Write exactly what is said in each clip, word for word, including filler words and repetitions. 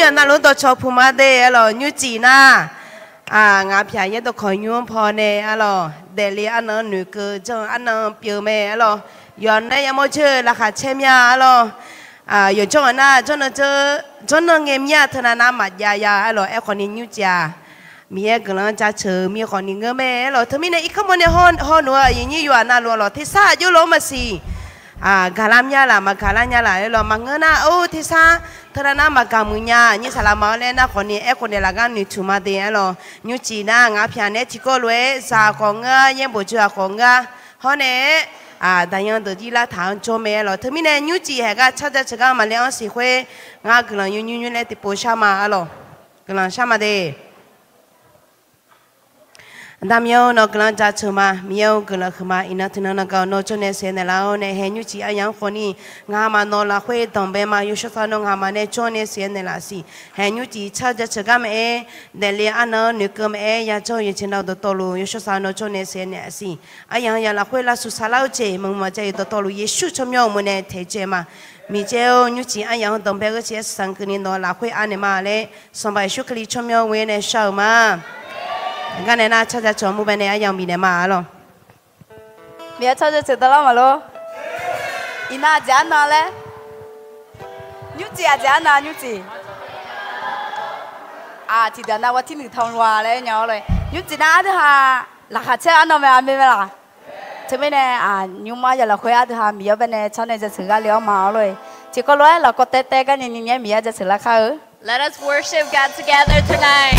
Navluf dawqcawq puq ma de arlawq, nymrcif nar, ngaq pyaq yaerdawq kawq nymr paw nae arlawq, daefle arnan noeqkeuv janr-eu arnan pyeuf mae arlawq. Yawqnan yamawr jeur-eu laqkhaq caer mya arlawq. Yawqjawr-aq nar, jawrnan ngae mya teunav nar maqjav ya arlawq. Aerkhawf ni nymrcif-aq, Miqyaer guiqlanq-anr jaceuq-eu mir khawf ni ngeur mae arlawq. Teumirnae irkanr mawr nae haw noeq-eu aqyuif nyir yawqghaq navluf arlawq, tersar aqjox lof-anr maqsiq. Gaqlar mya laf, maqgaqlar nya laf arlawq, maqngeur nar, or tersar teunav nar maqgaq muiq nya nyir saqlaq ma-awr laer nar khawf ni, aerkhawf naeq lafgar noeqtmq ma de arlawq. Nymrcif nar ngaq pyaq naeq-aer tiqkawv lof-aer zaq khawf ngeur-a, yaerbof jeur-aq khawf ngeur-a, hawr nae daqyan deuq jir lartaq-anr jawr mae arlawq. Teumirnae nymrcif haeq gar car jaceuq gar maqle-anr siq khoer, ngar guiqlanq nymr nymr laer tiqpov shar ma arlawq. Guiqlanq shar ma de. Aqda Miqyaer-or, nawq guiqlanq jaceuq ma. Miqyaer-or, guiqlanq huiqma. Iqnan teunan navgaq-awq, nawr jawrnae siqnaeq laf-awr nae, haeq nymrcif aryamq-anr khawf ni, ngamaf nawq lafkhoer danqbae ma. Yawshawr sar nawr ngamaf nae jawrnae siqnaeq laf siq. Haeq nymrcif car jaceuq gar maqaer, daefle arnan-anr noeqkeuv maqaer, yajawr-eu yawqjeq nav-eu dawqtawvluf, yawshawr sar nawr jawrnae siqnaeq laf siq. Aryamq-anr yaf lafkhoer lavshuif saq lar-eu jeq maqmuiq maqjav-eu dawqtawvluf, Yeqsur tsawrmyanr-eu uqmov nae taejae ma. Miqyaer-or, nymrcif aryamq-anr danqbae-eu gharduq arsaq sanq keuvni nawq lafkhoer anaeq ma laer, Sanqpaq Yeqsur Kali tsawrmyanr ghoe nae shar-euq ma. Ngar nae nar car jaceuq-anr mur bae nae aryamq bifnaeq ma arlawq. Miqyaer car jaceuq dawrlar maqlor. Iqnan aqjeq arnan laer, nymrcif aqjeq arnan nymrcif. Aq, tiqdeuq nav ghawr tirnuiq tanqluf-a laer nya-awr lo. Nymrcif nar ardui ha laqkhaq caer-eu arnan mae, aqmeq mae laq? Teumirnae, nymrma yaf lafkhoer ardui ha Miqyaer-or bae nae car nae jaceuq gar le-awr ma-awr lo. Tiqkawv lof-aer lafkawv taev taev garni ni nyaer Miqyaer jaceuq lar kar-eu. Let us worship God together tonight.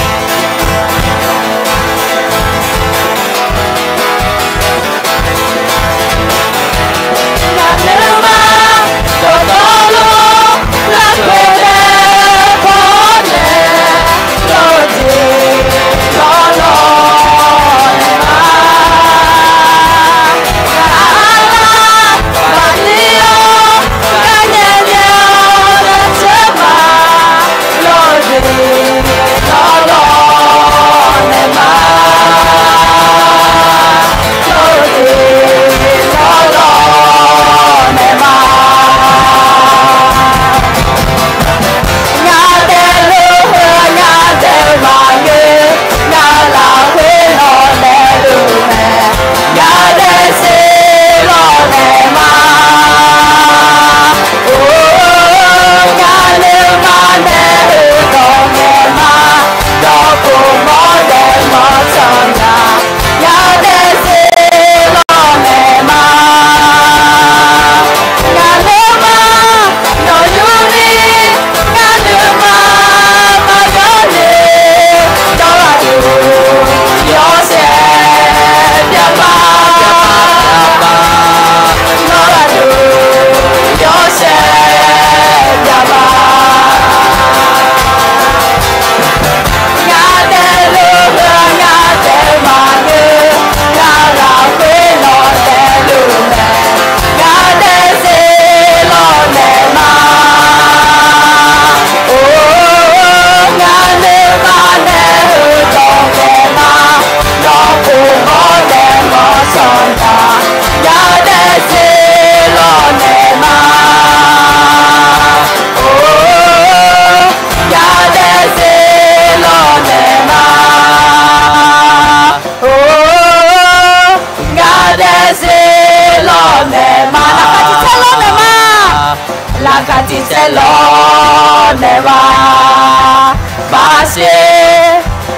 Laqkhaq tiq caer lawrnaeq ma. Laqkhaq tiq caer lawrnaeq ma. Maqsher,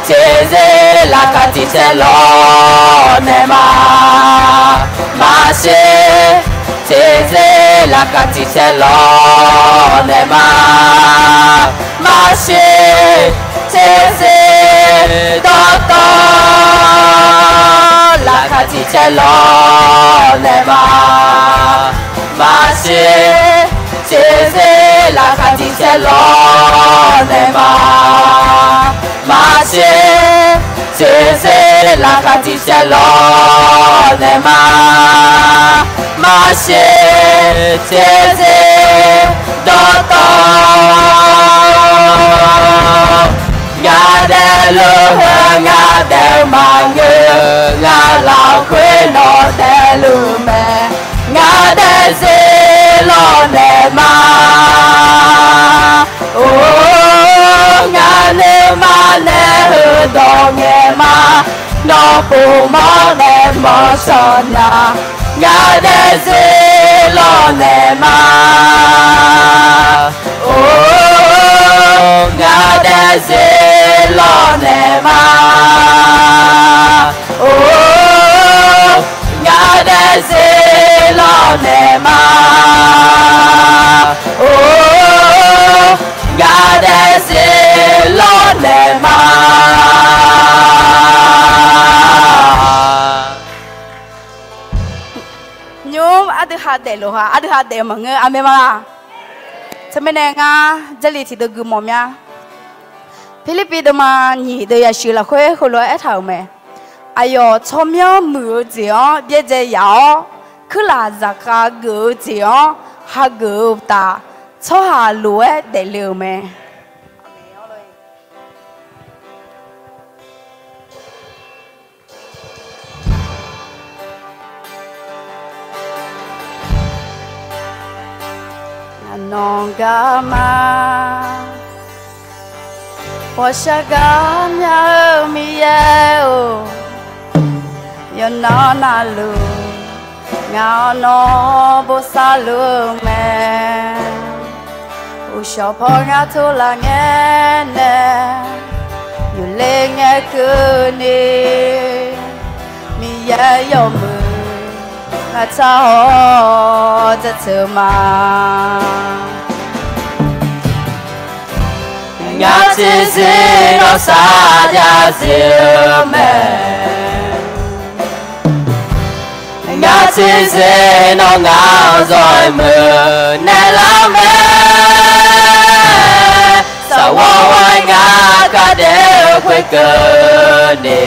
teqzer laqkhaq tiq caer lawrnaeq ma. Maqsher, teqzer laqkhaq tiq caer lawrnaeq ma. Maqsher, teqzer dawqtawv laqkhaq tiq caer lawrnaeq ma. Maqsher, teqzer laqkhaq tiq caer lawrnaeq ma. Maqsher, teqzer laqkhaq tiq caer lawrnaeq ma. Maqsher, teqzer dawqtawv. Ngaq daefluf-eu ngaq daef-eu maqngeur, ngaq lafkhoer nawq daefluf mae. Ngaq daefzir lawrnaeq ma. Or, Nuima nae heudawq ngaeq ma, nawr povmawr nae mawrshawq nya, ngaq daefzir lawrnaeq ma. Or, ngaq daefzir lawrnaeq ma. Or, ngaq daefzir lawrnaeq ma. Or, ngaq daefzir lawrnaeq ma. Nymr ardui ha daefluf ha, ardui ha daef maqngeur, aqmeq ma. Teumirnae ngar Jarlif tiqdeuv gui mawf mya. Pirlirpiv deuvma nyiq deuv yashuif lafkhoer heulof-aer aertaq-euq mae. Aqyawf tsawrmyanr muiq-eu jeq-anr byaerdzae yaf-awr, kuirlaf zaqkhav geuf-eu jeq-anr hageuf-eu uqtaf, tsawrhaq lof-aer daefle-euq mae. Nawq garma, ghawqshaq gar mya-eu Miqyaer-or, yawqnan navluf ngaq-awr nawr bosav luf-eu mae. Uqshawq paw ngar tov laf ngaer nae, yufler ngaer keuvni, Miqyaer yawmuiq ngaq tsar-awr jaceuq ma. Ngar tiqzir nawr sarjax zir-eu mae. Ngar tiqzir nawr ngaq-anr zawq-eu meuq naeqlar mae. Saqghawr ghoer ngar kadaef-eu khoerkeuvni,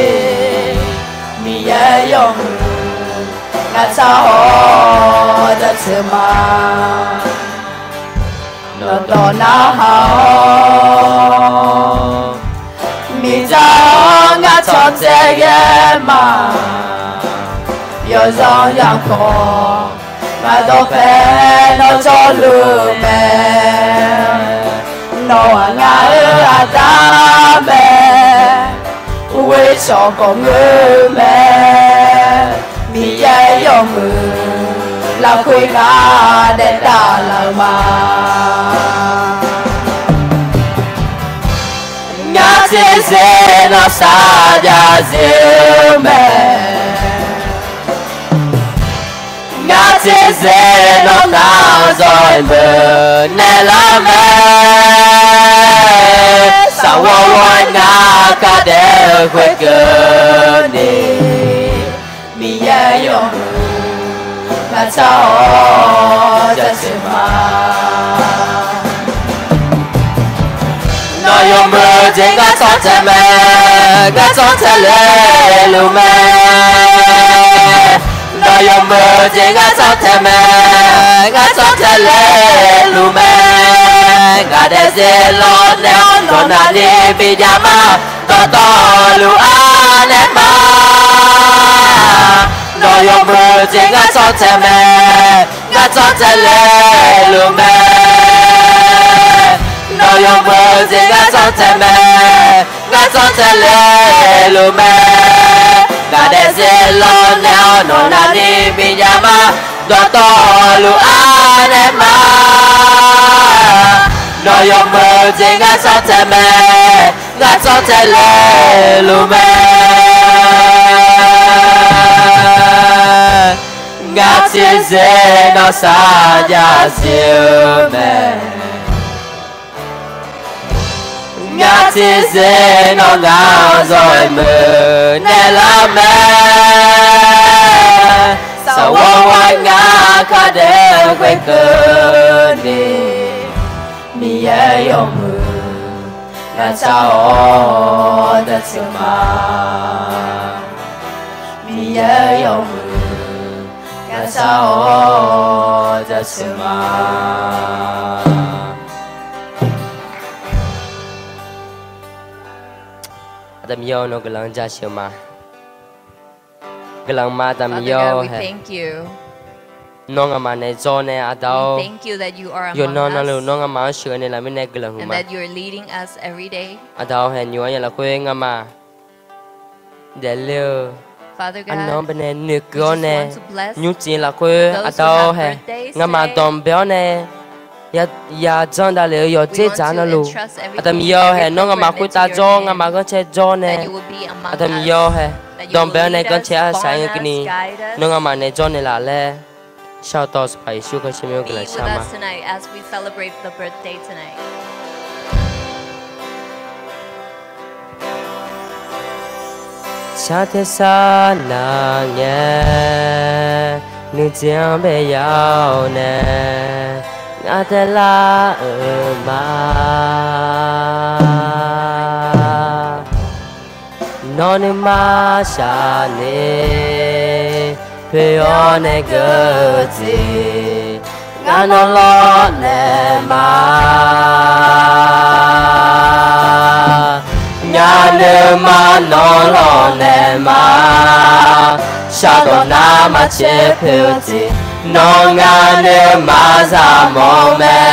Miqyaer yawmuiq ngaq tsar-awr jaceuq ma. Nawqdawq narhaq-awr, miqdzaq-awr ngar tsawrtae ghae ma. Yawzanr yakhawf ngar dawqpae nawr jawrluf-eu mae. Nawq-aq ngar-eu aqda mae. Ghoer cawq khawf ngeur-eu mae. Miqyaer yawmuiq lafkhoer ngar daef taf laf-eu ma. Ngar tiqzir nawr sarjax zir-eu mae. Ngar tiqzir nawr ngaq-anr zawq-eu meuq naeqlar mae. Saqghawr ghoer ngar kadaef-eu khoerkeuvni, Miqyaer yawmuiq ngaq tsar-awr jaceuq ma. Nawq yawmuiq jeq ngar tsawrtae mae, ngar tsawrtae le luf mae. Nawq yawmuiq jeq ngar tsawrtae mae, ngar tsawrtae le luf mae. Ngaq daefzir lawrnaeq-awr nawqnavni bijav ma. Dawqtawvluf anaeq ma. Nawq yawmuiq jeq ngar tsawrtae mae, ngar tsawrtae le luf mae. Nawq yawmuiq jeq ngar tsawrtae mae, ngar tsawrtae le luf mae. Ngaq daefzir lawrnaeq-awr nawqnavni bijav ma. Dawqtawvluf anaeq ma. Nawq yawmuiq jeq ngar tsawrtae mae, ngar tsawrtae le luf mae. Ngar tiqzir nawr sarjax zir-eu mae. Ngar tiqzir nawr ngaq-anr zawq-eu meuq naeqlar mae. Saqghawr ghoer ngar kadaef-eu khoerkeuvni, Miqyaer yawmuiq ngaq tsar-awr jaceuq ma. Miqyaer yawmuiq ngaq tsar-awr jaceuq ma. Aqda Miqyaer-awr, nawr guiqlanq-anr jaceuq ma. Guiqlanq ma, Aqda Miqyaer-awr. Father God, we thank you. Nawr nga'maf naeq jawr nae aqda-or, yawqnan navluf nawr nga'maf-anr sheuqghae naeqlaf mirnae guiqlanq huiqma. Aqda-or haeq nymq-anr ya lafkhoer nga'maf daefler-eu, aqnan-anr baenae noeqkeuv-awr nae, nymrcif lafkhoer aqda-or haeq nga'maf danqbae-awr nae ya janr davlef-eu yawqdzer dzaq navluf, Aqda Miqyaer-awr haeq nawr nga'maf khoertav jawr-awr nga'maf ghanrcae jawr nae, Aqda Miqyaer-awr hae danqbae-awr nae ganrcae arsaq-ir keuvni, nawr nga'maf naeq jawr naeqlaf laer shar-awq tawv Sanqpaq Yeqsur Kali tsawrmyanr-anr guiqlanq shar ma. Sar tae sar nar ngae, nuijeq-anr bae ya-awr nae, ngar tae lar-euq ma. Nawr nuima shaqni poeq-awr nae geuf-eu jeq, ngar nawr lawrnaeq ma. Ngar nuima nawr lawrnaeq ma. Shardawq nar maqcaer poeq-eu jeq, nawr ngar nuima zaqmawf mae.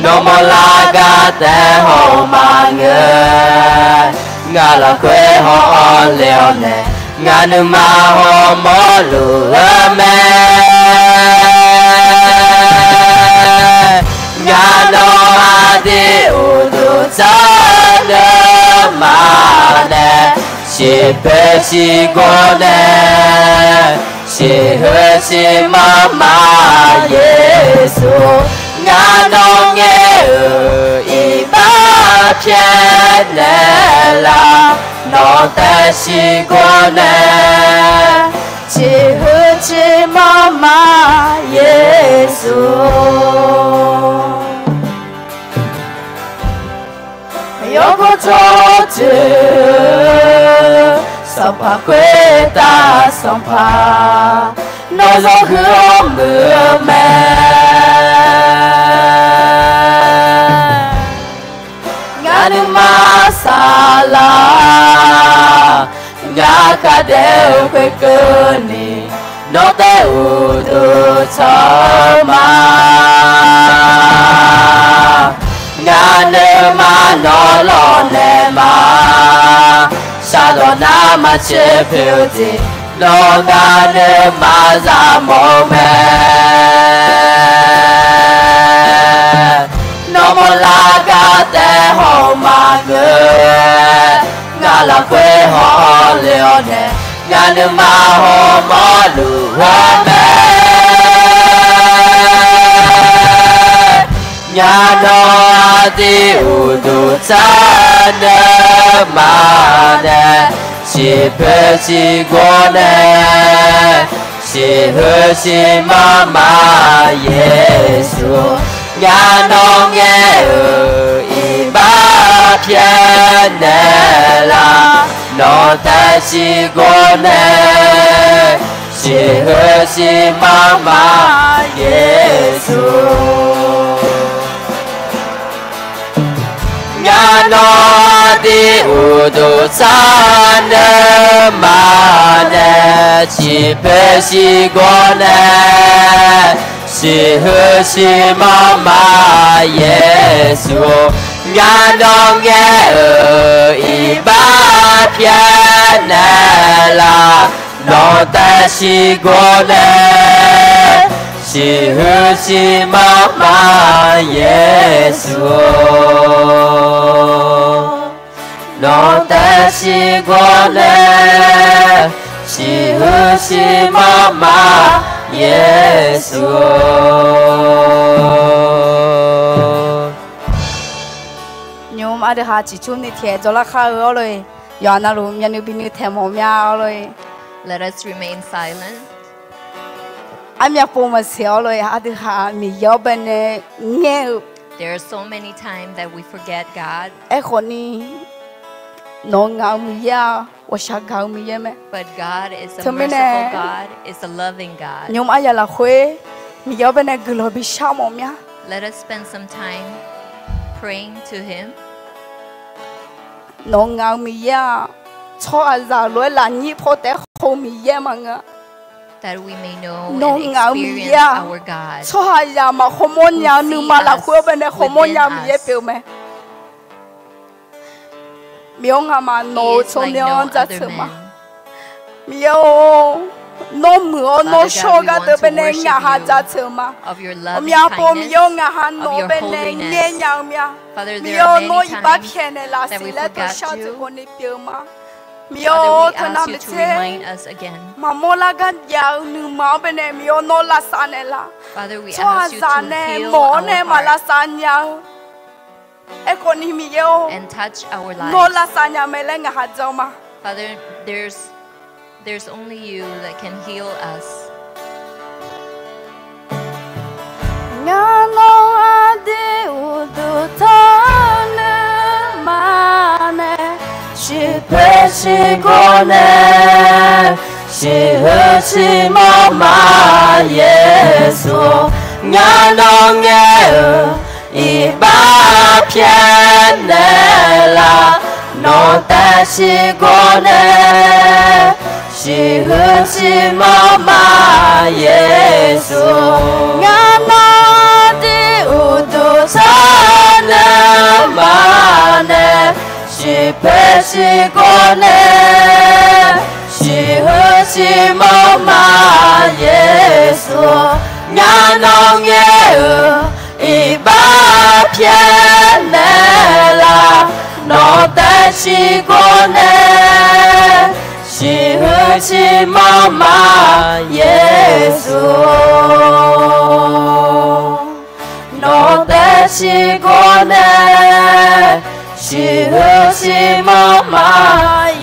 Nawmaf lar gar taef haw-eu maqngeur. Ngar lafkhoer haw-awr le-awr nae, ngar nuima hawmawr luf-eu mae. Ngar nawr aqdui uqduq tsarnaeq ma nae, siqpoeq siqgawr nae, siqhuiq siqmanr ma Yeqsur. Ngar nawr ngaer-euq iqbax pyaeqnaeq laf, nawq taef siqgawr nae, siqhuiq siqmanr ma Yeqsur. Yawkawr tsawrjeuq-eu Sanqpaq khoertav Sanqpaq, nawr zawr huiq-awr muiq-eu mae. Ngar nuima saqlaq, ngar khardaef-eu khoerkeuvni, nawr taef uqduq tsawq-eu ma. Ngar nuima nawr lawrnaeq ma. Shardawq nar maqcaer poeq-eu jeq, nawr ngar nuima zaqmawf mae. Nawmaf lar gar taef haw-eu maqngeur. Ngar lafkhoer haw-awr le-awr nae, ngar nuima hawmawr luf-eu mae. Ngar nawr aqdui uqduq tsarnaeq ma nae, siqpoeq siqgawr nae, siqhuiq siqmanr ma Yeqsur. Ngar nawr ngaer-euq iqbax pyaeqnaeq laf, nawq taef siqgawr nae, siqhuiq siqmanr ma Yeqsur. Ngar nawr aqdui uqduq tsarnaeq ma nae, siqpoeq siqgawr nae, siqhuiq siqmanr ma Yeqsur. Ngar nawr ngaer-euq iqbax pyaeqnaeq laf, nawq taef siqgawr nae, siqhuiq siqmanr ma Yeqsur. Nawq taef siqgawr nae, siqhuiq siqmanr ma Yeqsur. Nymq-mr aqdui ha ciqcurni tiqaer dzawrlar khar-eu-awr lor-e. Yawqha navluf myavnuiv binui taeq mawf mya-awr lor-e. Let us remain silent. Armyav pov maqsiq-awr lor-e. Aqdui ha Miqyaer-anr baenae ngaer-eu. There are so many times that we forget God. Aerkhawf ni, nawq-eu ngaq-eu Miqyaer-aq, ghawqshaq gaq-eu Miqyaer mae. But God is a merciful God, is a loving God. Nymq-mr aqyawf lafkhoer Miqyaer-anr baenae guiqlanq bishar mawf mya. Let us spend some time praying to Him. Nawq-eu ngaq-eu Miqyaer-aq, Tsawrhaqzaq lof-aer lafnyir paw taef-aer khov Miqyaer maqngeur. Nawq-eu ngaq-eu Miqyaer-aq, tsawrhaqzaq maqkhawmawr nya-eu nuima lafkhoer-anr baenae khawmawr nya-eu Miqyaer pyeuf mae. Miqyaer-or, ngamaf nawq-euq tsawrmyanr-anr jaceuq ma. Miqyaer-or, nawr muiq-awr nawr shawr-eu gharduq baenae ngaqha jaceuq ma. Aqmyanpov Miqyaer-or, ngaqha nawq-anr baenae ngaeq nya-eu mya. Miqyaer-or, nawr iqbax pyaeqnaeq laf siq laer tawqshar-eu jeq khawfni pyeuf-eu ma. Miqyaer-or, teunav maeqtser maqmawr lar gar jav-eu nuima-anr baenae Miqyaer-or, nawr lavsav naeqlaf. Tsawrhaqzaq nae mawq-awr nae maq lavsav nya-eu. Aerkhawfni Miqyaer-or, nawr lavsav nya mae laer ngaqha jan ma. Ngar nawr aqdui uqduq tanqnymr ma nae, shiqpoeq shiqgor nae, shiqhuiq shiqmawr ma Yeqsur. Ngar nawr ngaer-euq iqbax pyaeqnaeq laf, nawq taef shiqgor nae, shiqhuiq shiqmawr ma Yeqsur. Ngar nawr aqdui uqduq tanqnymr ma nae, shiqpoeq shiqgor nae, shiqhuiq shiqmawr ma Yeqsur. Ngar nawr ngaer-euq iqbax pyaeqnaeq laf, nawq taef shiqgor nae, shiqhuiq shiqmawr ma Yeqsur. Nawq taef shiqgor nae, shiqhuiq shiqmawr ma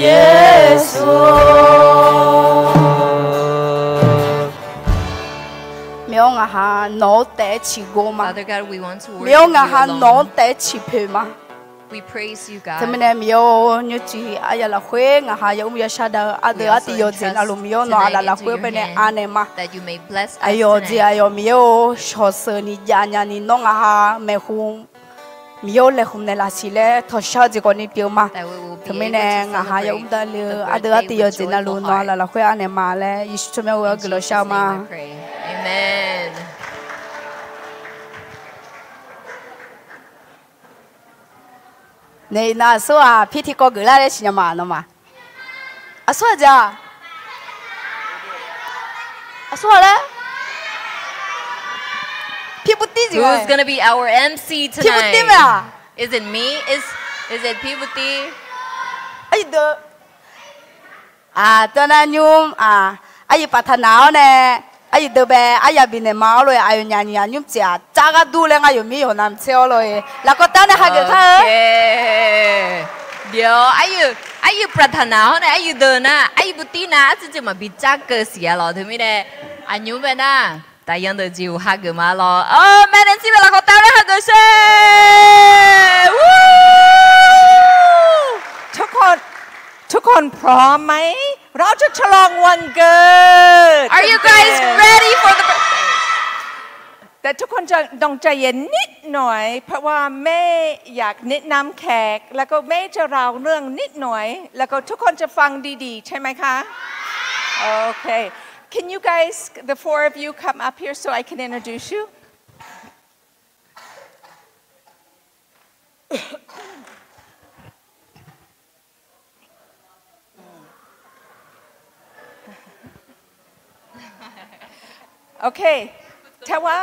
Yeqsur. Miqyaer-or, ngaqha nawq-anr taef-aer ciqgor ma. Miqyaer-or, ngaqha nawq-anr taef-aer ciqpoeq ma. Teumirnae Miqyaer-or, nymrcif aryaq lafkhoer ngaqha yamr yashar dav-eu ardeuv artiv yawqjeq navluf Miqyaer-or, nawq aqlaf lafkhoer baenae anaeq ma. Aqyawf jeq aqyawf Miqyaer-or, shawqsheuq ni jav nyani nawr ngaqha maeqhu Miqyaer-or, laeqhmq naeqlaf siq laer tawqshar-eu jeq khawfni pyeuf ma. Teumirnae ngaqha yamr dav le-eu ardeuv artiv yawqjeq navluf nawq aqlaf lafkhoer anaeq ma laer Yeqsur tsawrmyanr-eu guiqlanq shar ma. Nae iqnan aqsur-aq, pir tiqkawv geuflar laer siqnya ma nawmaf. Aqsur-aq jeq-aq, aqsur-aq laer, pirbutir jeq-a, pirbutir mae-aq. Aryiq deuq Aq, teunar nymr, aq, aryiq ประธานา-awr nae, aryiq deuq bae, aryaq bifnaeq ma-awr lof-aer, aqyawfnyaf nyiq aqnymr tsaef-aq, tsar ghardur laer ngar yawqmir yawqnavtser-awr lof-aer, lafkawv tav-awr nae hageuf kar-eu. Aryiq ประธานา-awr nae, aryiq deuq nar, aryiq butir nar, arcuiv cuiv maqbi tsar keuv siq-a lawq. Teumirnae, aqnymr bae nar, taqyan deuq jeq-uq hageuf ma lawq. Amen. Nancy bae lafkawv tav-awr nae hageuf sher. ทุกคนพร้อมไหม เราจะฉลองวันเกิด Are you guys ready for the birthday? แต่ทุกคนจะต้องใจเย็นนิดหน่อย เพราะว่าเมย์อยากแนะนำแขก แล้วก็เมย์จะเล่าเรื่องนิดหน่อย แล้วก็ทุกคนจะฟังดีๆ ใช่ไหมคะ? Okay. Can you guys, the four of you, come up here so I can introduce you? Okay. แต่ว่า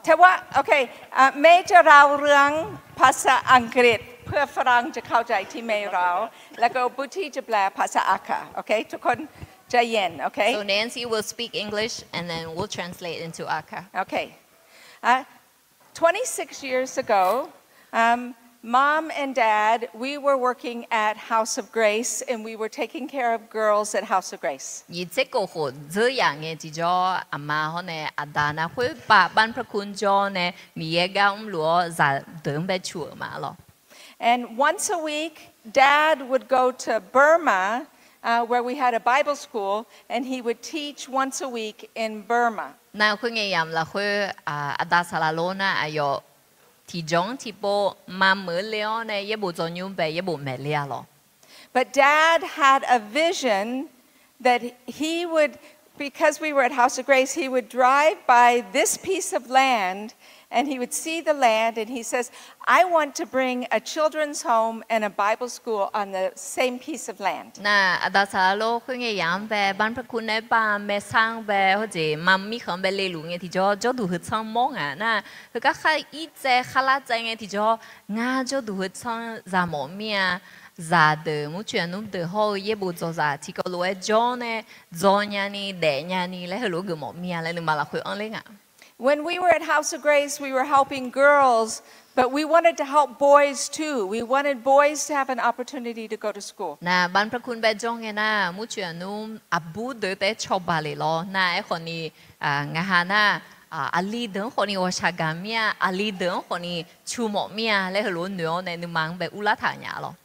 แต่ว่า okay, เอ่อ เมย์จะเล่าเรื่องภาษาอังกฤษ เพื่อฝรั่งจะเข้าใจที่เมย์เล่า แล้วก็บูตี้จะแปลภาษาอาคา okay? ทุกคนใจเย็น okay? So Nancy will speak English and then we'll translate into Akha. Okay. Uh, twenty-six years ago, um, Mom and Dad, we were working at House of Grace, and we were taking care of girls at House of Grace. Nyiq tser kof khof dzeur yaf ngae tiqjawr, aqma hawr nae aqda nar khoerpav บ้านพระคุณ jawr nae Miqyaer gar mrluf-awr, zaqdeuq-anr bae cu-euq ma lawq. And once a week, Dad would go to Burma, uh, where we had a Bible school, and he would teach once a week in Burma. Nar khoerngae yamq lafkhoer, aqda saqlaq lor nar aqyawf tiqjawq-anr tiqpov maqmeuq le-awr nae yaerbof dzawnymr bae yaerbof maeq le-a lawq. But Dad had a vision that he would, because we were at House of Grace, he would drive by this piece of land and he would see the land and he says, I want to bring a children's home and a Bible school on the same piece of land. Nar, aqda saqlaq lof khoerngae yamq-anr bae, Banprakun nae ba maersar-anr bae hawjeq maqmir khanq-anr bae leluf ngae tiqjawr, jawrduq heu tsanr mawr ngaq nar, heugar khar irtsaev kharlar tsaev ngae tiqjawr, ngar jawrduq heu tsanr zaq mawf mir-a, zaqdeuq, murcoeq aqnmr deuq hawr-eu yaerbof dzawzaq tiqkawv lof-aer jawr nae, dzaw nyani, daef nyani laer heulof-aer geufmawf mir-a laer nuima lafkhoer anr ler nga. When we were at House of Grace, we were helping girls, but we wanted to help boys too. We wanted boys to have an opportunity to go to school. Nar, Banprakun bae jawr ngae nar, murcoeq aqnmr aqbur deuq taef-aer cawba le lawr nar, aerkhawfni, ngaq ha nar, aqli deuq-anr khawfni ghawqshaq gaq mir-a, aqli deuq-anr khawfni cu mawf mir-a laer heulof-aer noeq-awr nae nuima-anr bae urlar taq nya lawr.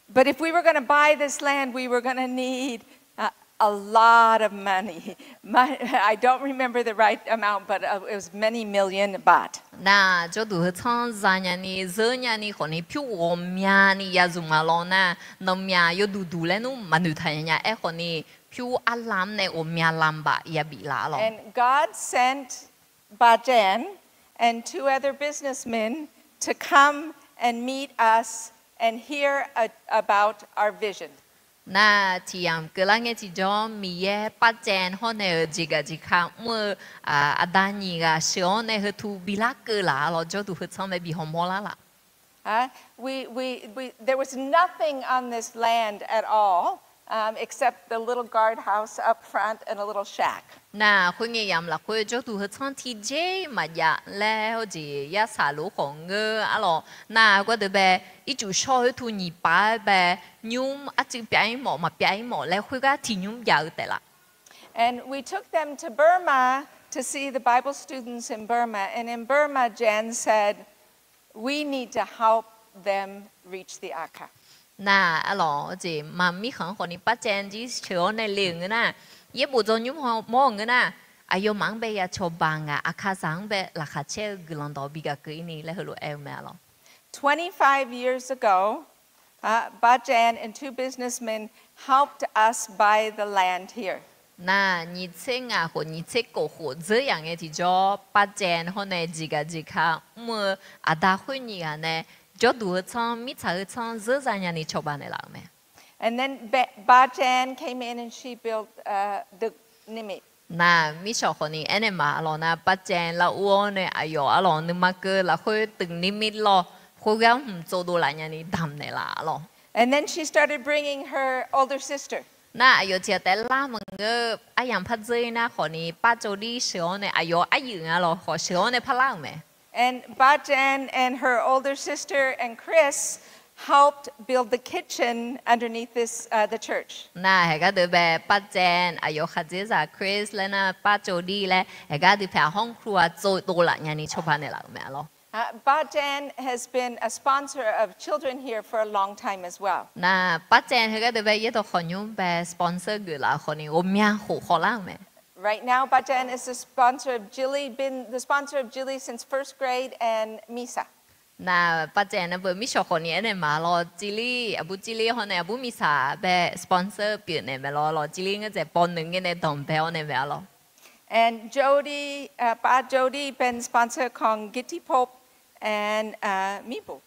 But if we were gonna buy this land, we were gonna need a, a lot of money. My, I don't remember the right amount, but uh, it was many million baht. Nar, jawrduq heu tsanr za nyani, zeur nyani khawfni pyur ghawqmyani ya zmq-a lawr nar, nanqmyaq yawduq duq laer nmr maqnoeq taq nya nya. Aerkhawfni pyur arlam nae ghawqmya lam baf yabif laf-a lawr. And God sent Bajan and two other businessmen to come and meet us and hear a, about our vision. Nar, tiq yamq keuvlar ngae tiqjawr, Miqyaer Bajan hawr nae-euq jeqgaq jeqka mr-eu aqda nyiq ghaq sheuq-awr nae heutu bilar keuv laf-a lawr, jawrduq heu tsanr mae bi hawmawr lar laf. Uh, we, we, we, there was nothing on this land at all, um, except the little guardhouse up front and a little shack. Nar, khoerngae yamq lafkhoer jawrduq heu tsanr tiqjeq maqjav laer hawjeq yarsaq lof khawf ngeur-a lawr. Nar, gardeuq bae, ircuf shawr-eu tu nyiq paf-aer bae, nymr arcuiv pyav-ir mawf maqpyav-ir mawf laer khoergar tiq nymr jav-eu taef laf. And we took them to Burma to see the Bible students in Burma. And in Burma, Jan said, we need to help them reach the Akha. Nar, arlawq, jeq maqmir khanq-anr khawfni Bajan jir sheuq-awr nae le-euq ngeur nar, yaerbof dzaw nymr mawr-eu ngeur nar, aqyawfmaf-anr bae ya cawba ngaq, Akha zaq-anr bae laqkhaq caer-eu guiqlanq dawq bi gaq keuv-ir ni laer heulof-aer aer-eu mae arlawq. Twenty-five years ago, uh, Bajan and two businessmen helped us buy the land here. Nar, nyiq tser ngaq khof nyiq tser kof khof dzeur yaf ngae tiqjawr, Bajan hawr nae jeqgaq jeqka mr-eu aqda khoer nyiq ghaq nae jawrduq heu tsanr, mirtsaq heu tsanr zeur za nyani cawba naeqlaf-euq mae. And then Ba-, Bajan came in and she built, uh, the Nimit. Nar, mirshawq khawfni aernaeq ma arlawq nar, Bajan lar ur-awr nae aqyawf arlawq nuima keuv lafkhoer teq Nimit lawr, khoergar hmq tsovdov laf nyani damq naeqlaf arlawq. And then she started bringing her older sister. Nar, aqyawf tiq ghaq taef lar maqngeur, aryamq par dzeur-ir nar khawfni, Pavcawdir sheuq-awr nae aqyawf aryuif nga lawr khawf sheuq-awr nae parlar-euq mae. And Bajan and her older sister and Chris helped build the kitchen underneath this, uh, the church. Nar, haeqgar deuq bae Bajan aqyawf khaqdzerzaq Chris laer nar, Pavcawdir laer haeqgar deuq paeq-aq hawrmr kruv-aq tsovdov laf nyani cawba naeqlaf-euq mae arlawq. Uh, Bajan has been a sponsor of children here for a long time as well. Nar, Bajan heugar deuq bae yaerdawq khawqnymr bae sponsor geuflaf khawfni ghawqmya khof khawvlar-euq mae. Right now, Bajan is the sponsor of Jilly, been the sponsor of Jilly since first grade and Misa. Nar, Bajan nar beu mirshawq khawfni aernaeq ma lawr, Jilly, aqbur Jilly hawr nae aqbur Misa bae sponsor pyeuf naeq mae lawr lawr, Jilly ngeur dzaeq pawv nui ngae nae danqbae-awr nae mae arlawq. And Jody, uh, Pavcawdir been sponsor kong Gitipop and, uh, Mibu.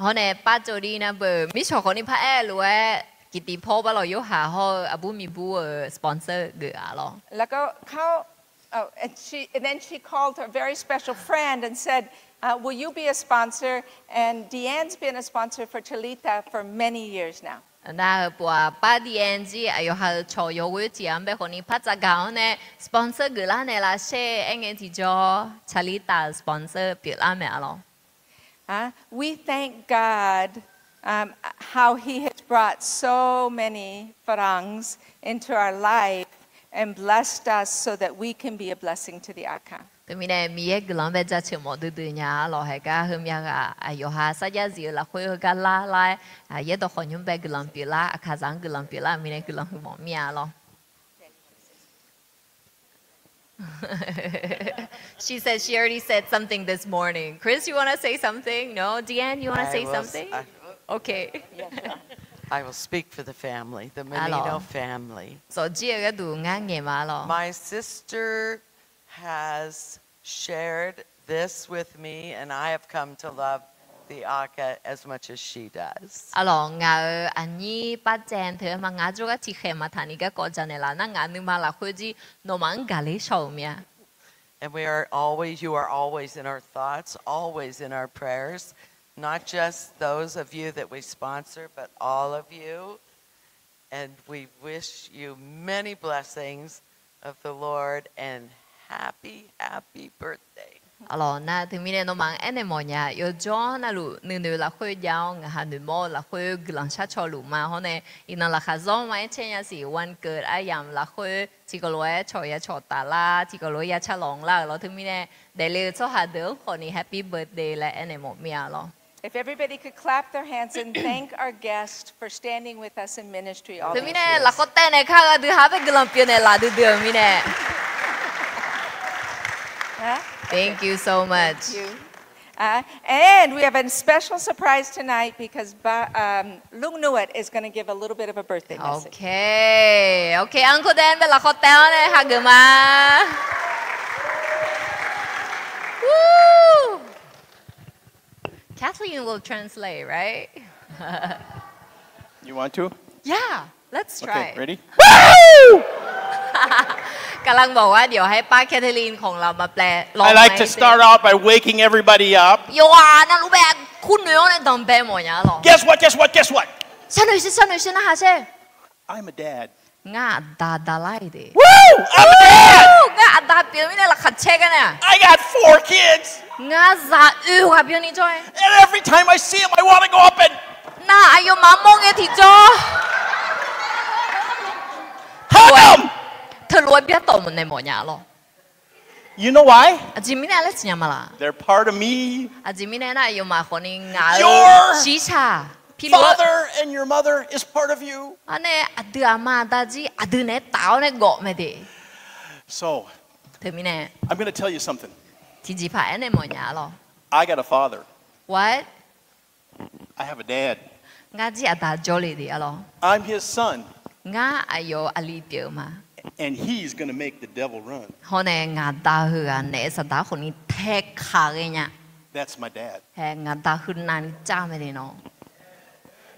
Hawr nae Pavcawdir nar beu mirshawq khawfni par aer lof-aer, Gitipop arlawq Yorhaq hawr-eu aqbur Mibu-euq sponsor geuf-a lawr. แล้วก็เขา, oh, and she, and then she called her very special friend and said, uh, will you be a sponsor? And Deanne's been a sponsor for Chalita for many years now. Nar, heupov-aq, Par Deanne jir aqyawf ha-euq cawq yawghoer tiq ghaq-anr bae khawfni par tsafgaq-awr nae sponsor geuflar naeqlaf sher aer ngae tiqjawr, Chalita-euq sponsor pyeuflar mae arlawq. Uh, we thank God, um, how He has brought so many Farangs into our life and blessed us so that we can be a blessing to the Akha. Teumirnae Miqyaer guiqlanq-anr bae jaceuq mawf duidui nya arlawq, haeqgar heumyav ghaq aqyawf ha sarjax zif-eu lafkhoer heugar lar lar-aer, yaerdawq khawqnymr bae guiqlanq pyeuflar, Aqkaqzaq-anr guiqlanq pyeuflar-euq mirnae guiqlanq huiq mawf mir-a arlawq. She said she already said something this morning. Chris, you wanna say something? No? Deanne, you wanna I say was, something? I Okay. Yeah, sure. I will speak for the family, the Menino family. Tsawfjir-eu gharduq ngar ngaeq ma lawq. My sister has shared this with me, and I have come to love the Aka as much as she does. Arlawq, ngaq-euq aqnyir par caev teu ma, ngaq jawrgar tiqkhaeq maqtaq ni garkawv janaeq laf nar, ngaq nuima lafkhoer jir nawmaf-anr gaqler shaw-euq mir-a. And we are always, you are always in our thoughts, always in our prayers, not just those of you that we sponsor, but all of you. And we wish you many blessings of the Lord and happy, happy birthday. Arlawq, nar teumirnae nawmaf-anr aernaeq mawfnya, yawjawr navluf nuinoeq lafkhoer jav-awr ngaq ha noeqmawr-eu lafkhoer guiqlanq shar caw luf ma hawr nae, iqnan laqkhaq zanr ma-aer caer nya siq, วันเกิด aryamq lafkhoer tiqkawv lof-aer cawq ya cawq taf lar, tiqkawv lof-aer ya car lanq lar-euq lawr teumirnae, daefle-eu tsawrhaq deuq-anr khawfni happy birthday laer aernaeq mawf mir-a lawr. If everybody could clap their hands and thank our guest for standing with us in ministry all these years. Teumirnae lafkhawf taev naeq kar-eu aqdui ha bae guiqlanq pyeuf naeq laf duidui-euq mirnae. Thank you so much. Uh, and we have a special surprise tonight because Ba- um, Lungnuat is going to give a little bit of a birthday message. Okay, okay, Uncle Dan bae lafkhawf taev-awr nae hageuf ma. Woo! Kathleen will translate, right? You want to? Yeah, let's try. Okay, ready? Woo! กำลังบอกว่าเดี๋ยวให้ป้าแคทเธอรีนของเรามาแปล ร้อง I like to start out by waking everybody up. Yawqghaq navluf bae kurnoeq-awr nae danqbae mawfnya lawq. Guess what? Guess what? Guess what? Sharnoeq sher, sharnoeq sher, narhaq sher. I'm a dad. Ngar aqda davlar-iq de. Woo! I'm a dad. Ngar aqda pyeuf mirnae laqkhaq caer gar nae. I got four kids. Ngar zaq oe ghaq byanni jawr-aer. And every time I see him, I want to go up and Nar aqyawfmaf mawr ngae tiqjawr, hug them. Teulof-aer byar tawf naeq mawfnya lawq. You know why? Aqjeq mirnae laer siqnya ma laq? They're part of me. Aqjeq mirnae nar aqyawfmaf khawfni ngaq-euq shiqshaq, piluf-eu father and your mother is part of you. Arnae aqdui aqma aqda jir aqdui naeq-aer taf-awr nae gawf mae de. So, teumirnae, I'm going to tell you something. Tiqjeqpaq aernaeq mawfnya lawq. I got a father. What? I have a dad. Ngar jir aqda jawrle de arlawq. I'm his son. Ngar aqyawf-euq aqli pyeuf-eu ma. And he's gonna make the devil run. Hawr nae ngaq da heughaq naef saqdaq khawfni taekaq ghaenya. That's my dad. Hae, ngaq da heu navni car mae de nawr.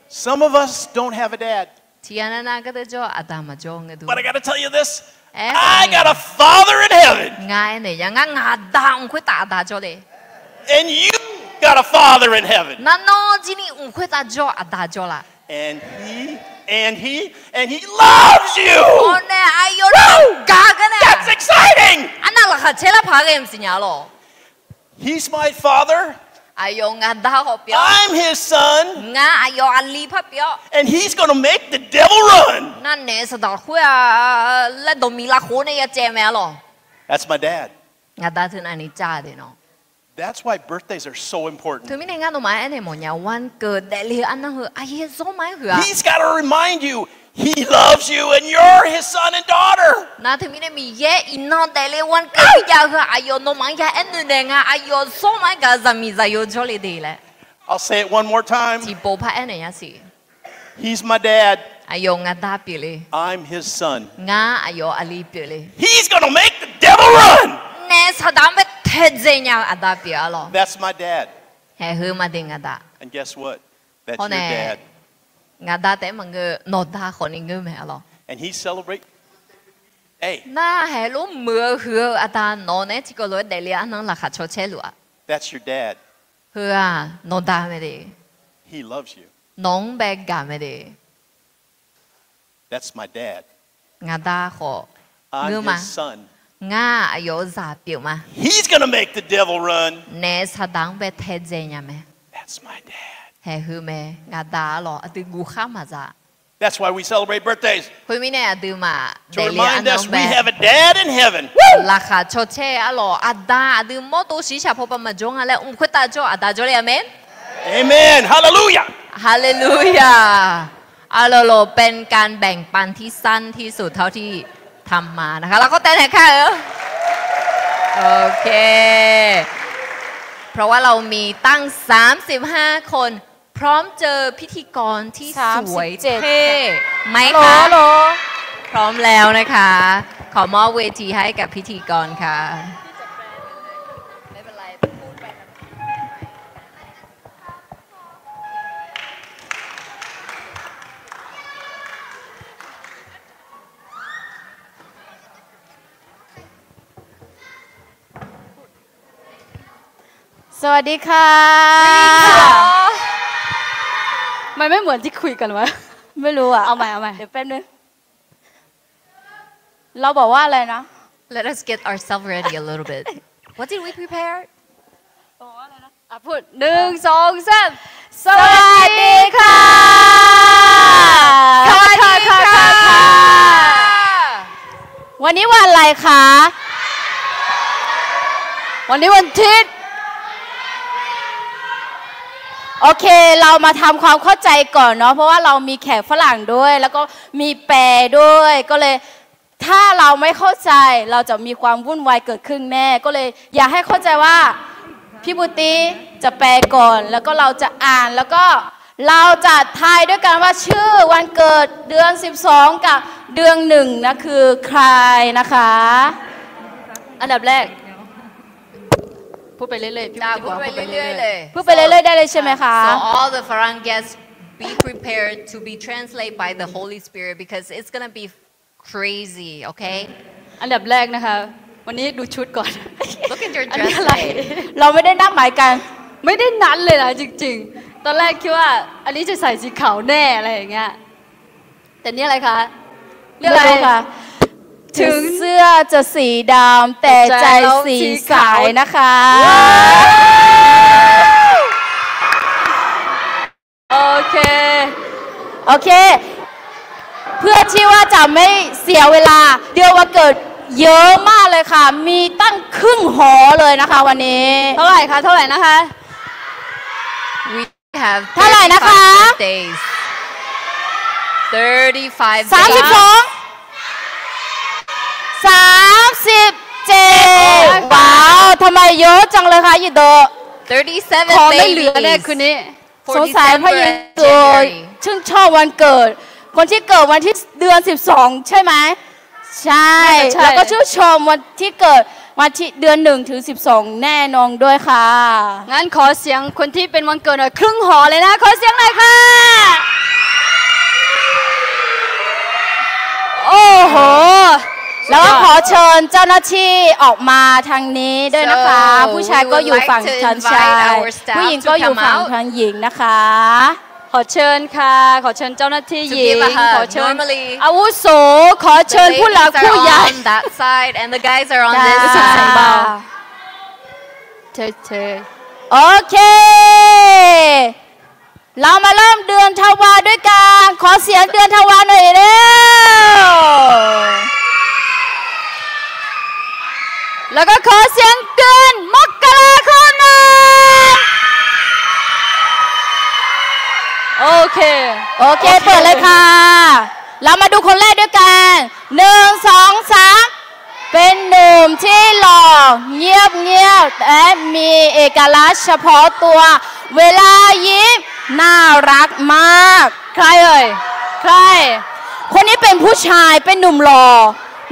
Some of us don't have a dad. Tiqghaq navnav gardeuv jawr aqda maqjawr ngeur dur. But I gotta tell you this. I got a father in heaven. Ngar aernaeq ya, ngar ngaq da mq khoertav aqda jawrle. And you got a father in heaven. Nar nawr jirni mq khoertav jawr aqda jawrlaf. And he, and he, and he loves you. Hawr nae aqyawf nar gaq gar nae. That's exciting. Arnav laqkhaq caer lar paq ghae maqsiq nya lawq. He's my father. Aqyawf ngaq da khawf pyeuf-awr. I'm his son. Ngar aqyawf aqli par pyeuf-awr. And he's gonna make the devil run. Nar naef saqdaq khoer-a laer dawqmiq lavkhof nae ya caev mae arlawq. That's my dad. Ngaq da teu navni car de nawr. That's why birthdays are so important. Teumirnae ngar nawmaf-anr aernaeq mawfnya, วันเกิด daefle-eu arnar heu aqyawf zawr ma-aer huiq-a. He's gotta remind you, he loves you and you're his son and daughter. Nar teumirnae Miqyaer iqnan daefle วันเกิด jav heu-aq aqyawf nawmaf-anr ya aernaeq naeq nga, aqyawf zawr ma-aer gaq-eu zaqmiq zaqyo jawrle de laer. I'll say it one more time. Tiqpov par aernaeq nya siq. He's my dad. Aqyawf ngaq da pyeufle. I'm his son. Ngar aqyawf aqli pyeufle. He's gonna make the devil run. Naef saqdaq-anr bae taedzae nya-eu aqda pyeuf arlawq. That's my dad. Haeq heu ma de ngaq da. And guess what? That's your dad. Ngaq da taef-aer maqngeur, nawq da khawfni ngeur mae arlawq. And he celebrate. Hey. Nar haeq lof muiq-eu huiq-eu aqda nawq naeq-aer tiqkawv lof-aer daefle arnan laqkhaq caw caer luf-a. That's your dad. Heu-aq nawq da mae de. He loves you. Nawq-anr bae gaq mae de. That's my dad. Ngaq da khawf ngeur ma. I'm his son. Ngar aqyawf-euq zaq pyeuf ma. He's gonna make the devil run. Naef saqdaq-anr bae taedzae nya mae. That's my dad. Haeq heu mae, ngaq da arlawq, aqdui guvkhar maqza. That's why we celebrate birthdays. Khoermirnae aqduimaf daefle-eu arnan-anr bae, to remind us we have a dad in heaven. Laqkhaq caw caer arlawq, aqda aqdui mawrdo shiqshaq pawpav maqjawr nga laer mq khoertav jawr aqda jawrle-a mae. Amen. Hallelujah. Hallelujah. Arlawq, เป็นการแบ่งปันที่สั้นที่สุดเท่าที่ทำมานะคะ lafkhoer taev naeq kar-eu. โอเค เพราะว่าเรามีตั้ง สามสิบห้า คน พร้อมเจอพิธีกรที่สวยเท่ไหมคะ ฮัลโหล ฮัลโหล พร้อมแล้วนะคะ ขอมอบเวทีให้กับพิธีกรค่ะ ไม่เป็นไร พูดไป สวัสดีค่ะ สวัสดีค่ะ มันไม่เหมือนที่คุยกันวะ ไม่รู้อะ เอาใหม่ เอาใหม่ เดี๋ยวแป๊บนึง เราบอกว่าอะไรนะ Let us get ourselves ready a little bit. What did we prepare? บอกว่าอะไรนะ อ่ะ พูด หนึ่ง สอง สาม สวัสดีค่ะ สวัสดีค่ะ สวัสดีค่ะ วันนี้วันอะไรคะ วันนี้วันอาทิตย์ โอเค เรามาทำความเข้าใจก่อนเนาะ เพราะว่าเรามีแขกฝรั่งด้วย แล้วก็มีแปลด้วย ก็เลย ถ้าเราไม่เข้าใจ เราจะมีความวุ่นวายเกิดขึ้นแน่ ก็เลยอยากให้เข้าใจว่า พี่บุตตี้จะแปลก่อน แล้วก็เราจะอ่าน แล้วก็เราจะทายด้วยกันว่าชื่อวันเกิดเดือนสิบสองกับเดือนหนึ่งนะคือใครนะคะ อันดับแรก พูดไปเรื่อยๆ พี่บุตตี้บอกว่าพูดไปเรื่อยๆ พูดไปเรื่อยๆเลย พูดไปเรื่อยๆได้เลยใช่ไหมคะ So all the Farang guests, be prepared to be translated by the Holy Spirit because it's gonna be crazy, okay? อันดับแรกนะคะ วันนี้ดูชุดก่อน Look at your dress today. อันนี้อะไร เราไม่ได้นัดหมายกัน ไม่ได้นัดเลยนะจริงๆ ตอนแรกคิดว่าอันนี้จะใส่สีขาวแน่อะไรอย่างเงี้ย แต่นี่อะไรคะ เรื่องอะไร ไม่รู้ค่ะ ถึงเสื้อจะสีดำ แต่ใจเราสีใสนะคะ ว้าว โอเค โอเค เพื่อที่ว่าจะไม่เสียเวลา เดือนวันเกิดเยอะมากเลยค่ะ มีตั้งครึ่งหอเลยนะคะวันนี้ เท่าไหร่คะ เท่าไหร่นะคะ We have เท่าไหร่นะคะ thirty-five birthdays. Thirty-five สามสิบสอง สามสิบเจ็ด ว้าว ทำไมเยอะจังเลยคะ หยินโต Thirty-seven ขอไม่เหลือแน่ babies คืนนี้ สงสัยพ่อหญิงโต ชื่นชอบวันเกิด คนที่เกิดวันที่ เดือนสิบสอง ใช่ไหม ใช่ น่าจะใช่ แล้วก็ชื่นชมวันที่เกิดวันที่ เดือนหนึ่งถึงสิบสอง แน่นอนด้วยค่ะ งั้นขอเสียงคนที่เป็นวันเกิดหน่อย ครึ่งหอเลยนะ ขอเสียงหน่อยค่ะ โอ้โห แล้วก็ขอเชิญเจ้าหน้าที่ออกมาทางนี้ด้วยนะคะ So we would like to invite our staff to come out. ผู้ชายก็อยู่ฝั่งทางชาย ผู้หญิงก็อยู่ฝั่งทางหญิงนะคะ ขอเชิญค่ะ ขอเชิญเจ้าหน้าที่หญิง To give a hug. ขอเชิญ Normally, อาวุโส ขอเชิญผู้หลักผู้ใหญ่ the ladies are on that side and the guys are on this side. ค่ะ เชิญ เชิญ โอเค เรามาเริ่มเดือนธันวาด้วยกัน ขอเสียงเดือนธันวาหน่อยเร็ว แล้วก็ขอเสียงเดือนมกราคมหน่อย โอเค โอเค โอเค เปิดเลยค่ะ เรามาดูคนแรกด้วยกัน หนึ่ง สอง สาม เป็นหนุ่มที่หล่อ เงียบๆ และมีเอกลักษณ์เฉพาะตัว เวลายิ้มน่ารักมาก ใครเอ่ย ใคร คนนี้เป็นผู้ชาย เป็นหนุ่มหล่อ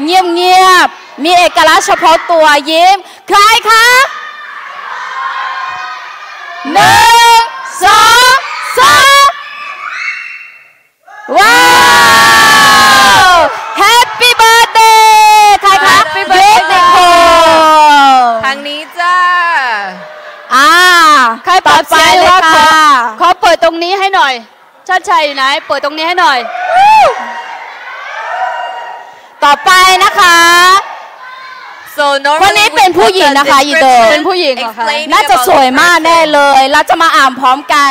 เงียบๆ มีเอกลักษณ์เฉพาะตัว ยิ้ม ใครคะ หนึ่ง สอง สาม ว้าว Happy birthday ใครคะ Happy birthday ยุทธพงษ์ ทางนี้จ้า อ่า ใครปรับเสียง ต่อไปเลยค่ะ ขอ ขอเปิดตรงนี้ให้หน่อย ชาติชัยอยู่ไหน เปิดตรงนี้ให้หน่อย ต่อไปนะคะ So normally คนนี้เป็นผู้หญิงนะคะ หยินโต เป็นผู้หญิงเหรอคะ น่าจะสวยมากแน่เลย เราจะมาอ่านพร้อมกัน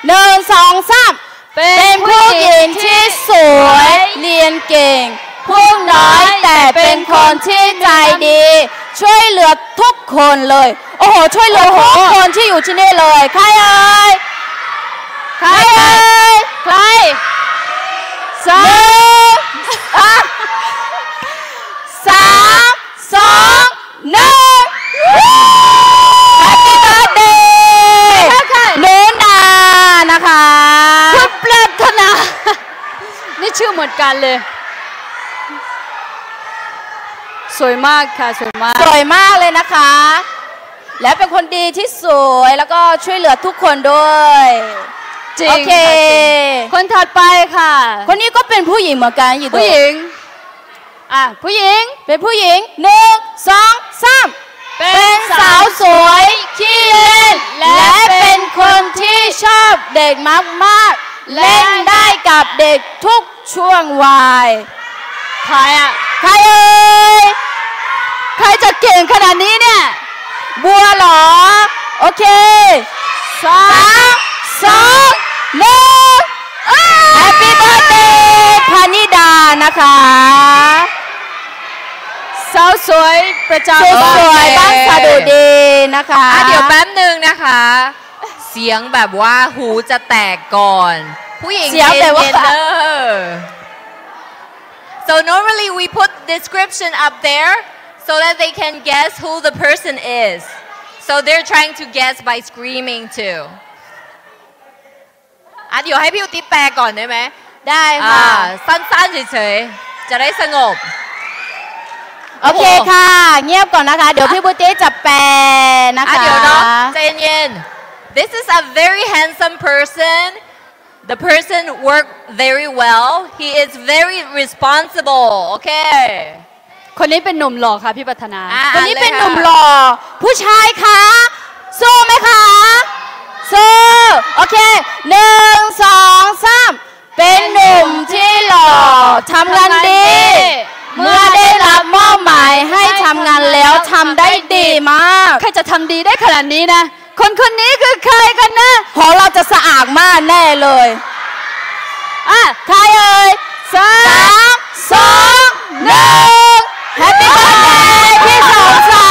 หนึ่ง สอง สาม เป็นผู้หญิงที่สวย เรียนเก่ง พูดน้อย แต่เป็นคนที่ใจดี ช่วยเหลือทุกคนเลย โอ้โห ช่วยเหลือทุกคนที่อยู่ที่นี่เลย ใครเอ่ย ใครเอ่ย ใคร สาม หนึ่ง อ่ะ สาม สอง หนึ่ง Happy birthday ค่ะ ค่ะ หนูนานะคะ กันเลย สวยมากค่ะ สวยมาก สวยมากเลยนะคะ และเป็นคนดีที่สวย แล้วก็ช่วยเหลือทุกคนด้วย จริง โอเค ค่ะ จริง คนถัดไปค่ะ คนนี้ก็เป็นผู้หญิงเหมือนกัน ผู้หญิง อ่ะ ผู้หญิง เป็นผู้หญิง หนึ่ง สอง สาม เป็นสาวสวย ขี้เล่น และเป็นคนที่ชอบเด็กมากๆ เล่นได้กับเด็กทุกช่วงวัย ใครอะ ใครเอ่ย ใครจะเก่งขนาดนี้เนี่ย บัวเหรอ โอเค สาม สอง หนึ่ง Happy birthday พนิดานะคะ สาวสวยประจำ สวยๆ บ้านสะดุดีนะคะ อ่ะ เดี๋ยวแป๊บนึงนะคะ เสียงแบบว่าหูจะแตกก่อน ผู้หญิง เสียงแบบว่า เย็นๆ เด้อ So normally we put description up there so that they can guess who the person is. So they're trying to guess by screaming too. อ่ะ เดี๋ยวให้พี่อุทิศแปลก่อนได้ไหม ได้ค่ะ อ่า สั้นๆ เฉยๆ จะได้สงบ โอเคค่ะ โอ้โห เงียบก่อนนะคะ เดี๋ยวพี่บุตตี้จะแปลนะคะ อ่ะ เดี๋ยวเนาะ ใจเย็นๆ This is a very handsome person. The person work very well. He is very responsible. โอเค คนนี้เป็นหนุ่มหล่อค่ะพี่ปรารถนา อ่ะ คนนี้เป็นหนุ่มหล่อ อ่านเลยค่ะ ผู้ชายคะ สู้ไหมคะ สู้ โอเค หนึ่ง สอง สาม เป็นหนุ่มที่หล่อ ทำงานดี ทำงานดี เมื่อได้รับมอบหมายให้ทำงานแล้วทำได้ดีมาก ใครจะทำดีได้ขนาดนี้นะ คนคนนี้คือใครกันนะ ของเราจะสะอาดมากแน่เลย อ่ะ ใครเอ่ย สาม สอง หนึ่ง Happy birthday พี่สมศั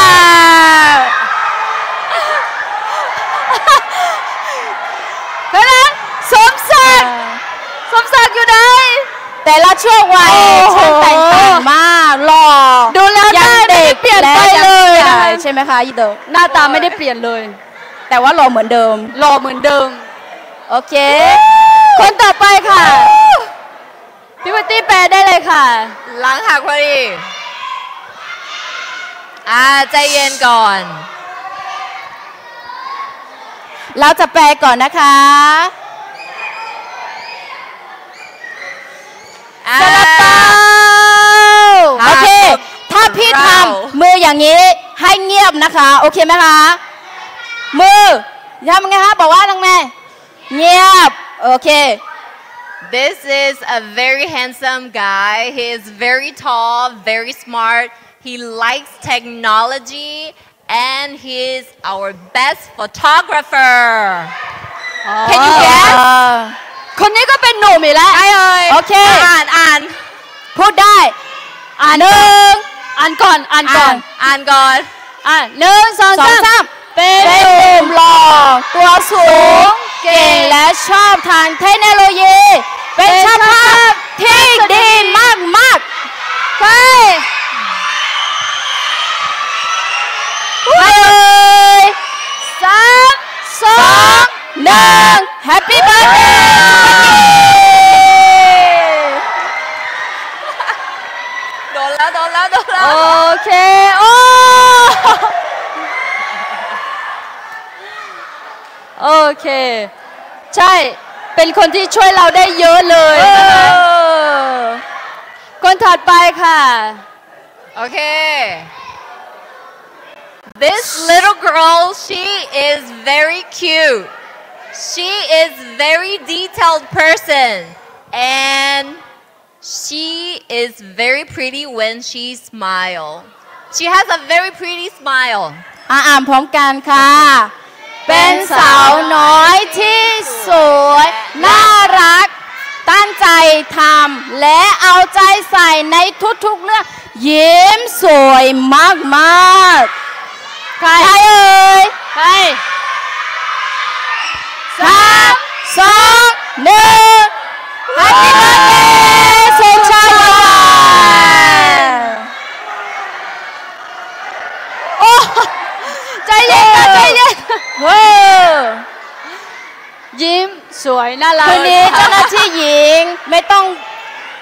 กดิ์ เพราะฉะนั้น สมศักดิ์ เออ สมศักดิ์อยู่ไหน แต่ละช่วงวัย โอ้โห ช่างแตกต่างมาก หล่อ ดูแล้วหน้าไม่ได้เปลี่ยนไปเลยนะคะ ยังเด็กและยังใหญ่ ใช่ไหมคะ อีโด หน้าตาไม่ได้เปลี่ยนเลย แต่ว่าหล่อเหมือนเดิม หล่อเหมือนเดิม โอเค คนต่อไปค่ะ พี่บุตตี้แปลได้เลยค่ะ หลังหักพอดี อ่า ใจเย็นก่อน เราจะแปลก่อนนะคะ อ่า ซาลาเปา โอเค ครับ ถ้าพี่ทำมืออย่างนี้ ให้เงียบนะคะ โอเคไหมคะ มือ ทำไงคะ บอกว่าทำไง เงียบ โอเค This is a very handsome guy. He is very tall, very smart. He likes technology, and he is our best photographer. อ๋อ Can you guess? คนนี้ก็เป็นหนุ่มอีกแล้ว ใครเอ่ย โอเค อ่าน อ่าน พูดได้ อ่าน หนึ่ง อ่านก่อน อ่านก่อน อ่าน อ่านก่อน อ่ะ หนึ่ง สอง สอง สาม สาม เป็นหนุ่มหล่อ ตัวสูง เก่ง และชอบทางเทคโนโลยี เป็นช่างภาพที่ดีมากๆ ใคร ใครเอ่ย สาม สอง หนึ่ง Happy birthday โดนแล้ว โดนแล้ว โดนแล้ว โอเค โอ้ โอเค ใช่ เป็นคนที่ช่วยเราได้เยอะเลยนะคะ เออ คนถัดไปค่ะ โอเค This little girl, she is very cute. She is very detailed person, and she is very pretty when she smile. She has a very pretty smile. อ่ะ อ่านพร้อมกันค่ะ เป็นสาวน้อยที่สวย น่ารัก ตั้งใจทำ และเอาใจใส่ในทุกๆเรื่อง ยิ้มสวยมากๆ ใคร ใครเอ่ย ใคร สาม สอง หนึ่ง Happy birthday สุชาดา โอ้ ใจเย็นค่ะ ใจเย็น เออ ยิ้มสวยน่ารัก คืนนี้เจ้าหน้าที่หญิงไม่ต้อง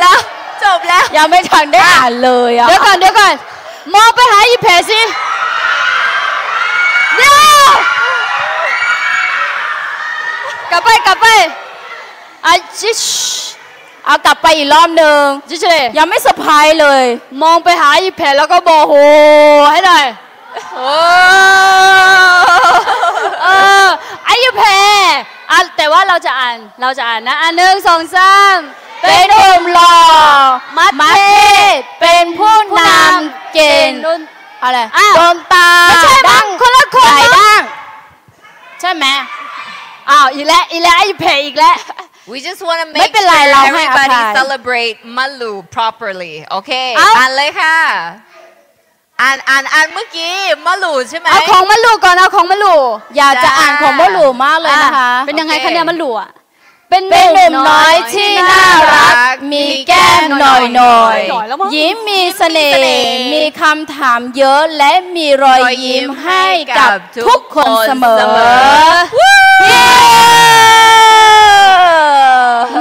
แล้ว จบแล้ว ยังไม่ทันได้อ่านเลยอะ เดี๋ยวก่อน เดี๋ยวก่อน มองไปหาอีแผลสิ เดี๋ยว กลับไป กลับไป อ่ะ ชิ เอากลับไปอีกรอบนึง ชิ ยังไม่เซอร์ไพรส์เลย มองไปหาอีแผลแล้วก็บอกโหให้หน่อย โอ้ เออ ไอ้แผล อ่ะ แต่ว่าเราจะอ่าน เราจะอ่านนะ อ่ะ หนึ่ง สอง สาม เป็นหนุ่มหล่อ มัดเทพ เป็นผู้นำเก่ง อะไร อ่ะ ดวงตา ไม่ใช่มั้ง ดั้ง คนละคน ไหล มั้ง ดั้ง ใช่ไหม อ้าว อีกแล้ว อีกแล้ว ไอ้แผลอีกแล้ว We just wanna make sure everybody celebrate ไม่เป็นไร เราให้อภัย Malu properly โอเค เอ้า อ่านเลยค่ะ อ่าน อ่าน อ่านเมื่อกี้ Malu ใช่ไหม เอาของ Malu ก่อน เอาของ Malu อยากจะอ่านของ จ้า Malu มากเลยนะคะ อ่ะ เป็นยังไงคะเนี่ย โอเค Malu อ่ะ เป็นหนุ่มน้อยที่น่ารัก มีแก้มหน่อยๆ หน่อยแล้วมั้ง ยิ้มมีเสน่ห์ มีคำถามเยอะ และมีรอยยิ้มให้กับทุกคนเสมอ เย้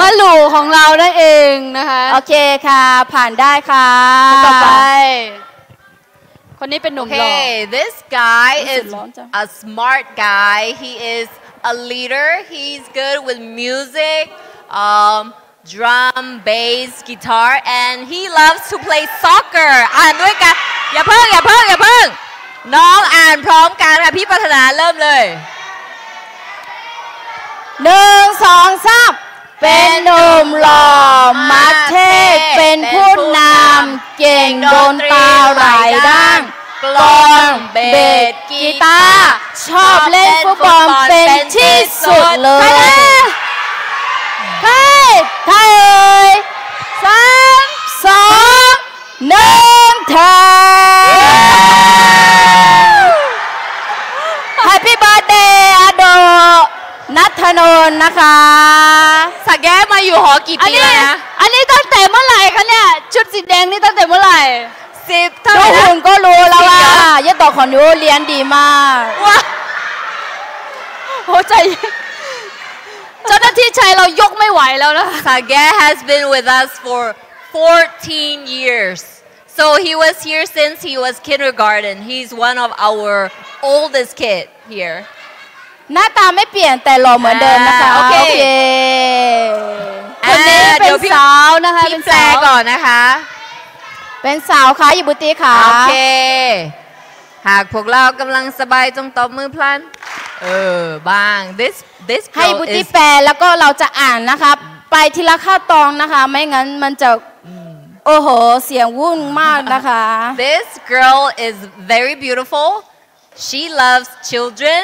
Malu ของเรานั่นเองนะคะ โอเคค่ะ ผ่านได้ค่ะ คนต่อไป คนนี้เป็นหนุ่มหล่อ Okay, this guy is a smart guy. He is a leader. He's good with music, um, drum, bass, guitar, and he loves to play soccer. อ่านด้วยกัน อย่าเพิ่ง อย่าเพิ่ง อย่าเพิ่ง น้องอ่านพร้อมกันค่ะ พี่ปรารถนาเริ่มเลย หนึ่ง สอง สาม เป็นหนุ่มหล่อ มัดเทพ เป็นผู้นำ เก่งดนตรีหลายด้าน กลอน เบส กีตาร์ ชอบเล่นฟุตบอลเป็นที่สุดเลย ใครล่ะ ใคร ใครเอ่ย สาม สอง หนึ่ง เถิด Happy birthday อาโด นัทธนนท์นะคะ สระแก้วมาอยู่หอกี่ปีแล้วนะ อันนี้ อันนี้ตั้งแต่เมื่อไหร่คะเนี่ย ชุดสีแดงนี่ตั้งแต่เมื่อไหร่ สิบ เท่าไหร่นะ ดูหุ่นก็รู้แล้วว่า สิบสี่ เหรอ เย้ย ต่อขอดู เรียนดีมาก ว้า หัวใจ เจ้าหน้าที่ชัยเรายกไม่ไหวแล้วนะคะ Sage has been with us for fourteen years. So he was here since he was kindergarten. He's one of our oldest kid here. หน้าตาไม่เปลี่ยนแต่หล่อเหมือนเดิมนะคะ อ่า โอเค โอเค อ่า คนนี้เป็นสาวนะคะ เดี๋ยวพี่ เป็นสาว พี่แปลก่อนนะคะ เป็นสาวค่ะ อีบุตรีค่ะ โอเค หากพวกเรากำลังสบายจงตบมือพลัน เออ บ้าง This this girl is ให้อีบุตรีแปล แล้วก็เราจะอ่านนะคะ ไปทีละขั้นตอนนะคะ ไม่งั้นมันจะ อืม โอ้โห เสียงวุ่นมากนะคะ This girl is very beautiful. She loves children.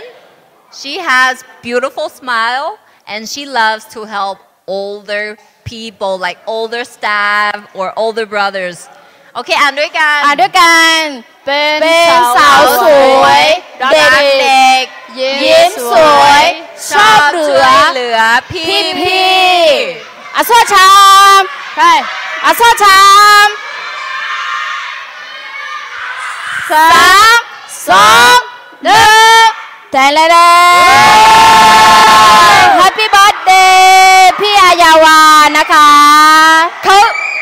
She has beautiful smile and she loves to help older people, like older staff or older brothers. โอเค อ่านด้วยกัน อ่านด้วยกัน เป็น เป็นสาวสวย สาวสวย เด็ก รักเด็ก ยิ้ม ยิ้มสวย สวย ชอบ ชอบช่วยเหลือ ช่วยเหลือพี่ พี่ๆ อโศกชาม ใคร อโศกชาม สาม สอง หนึ่ง แทนเลยนะ Happy birthday พี่อายาวานะคะ เขา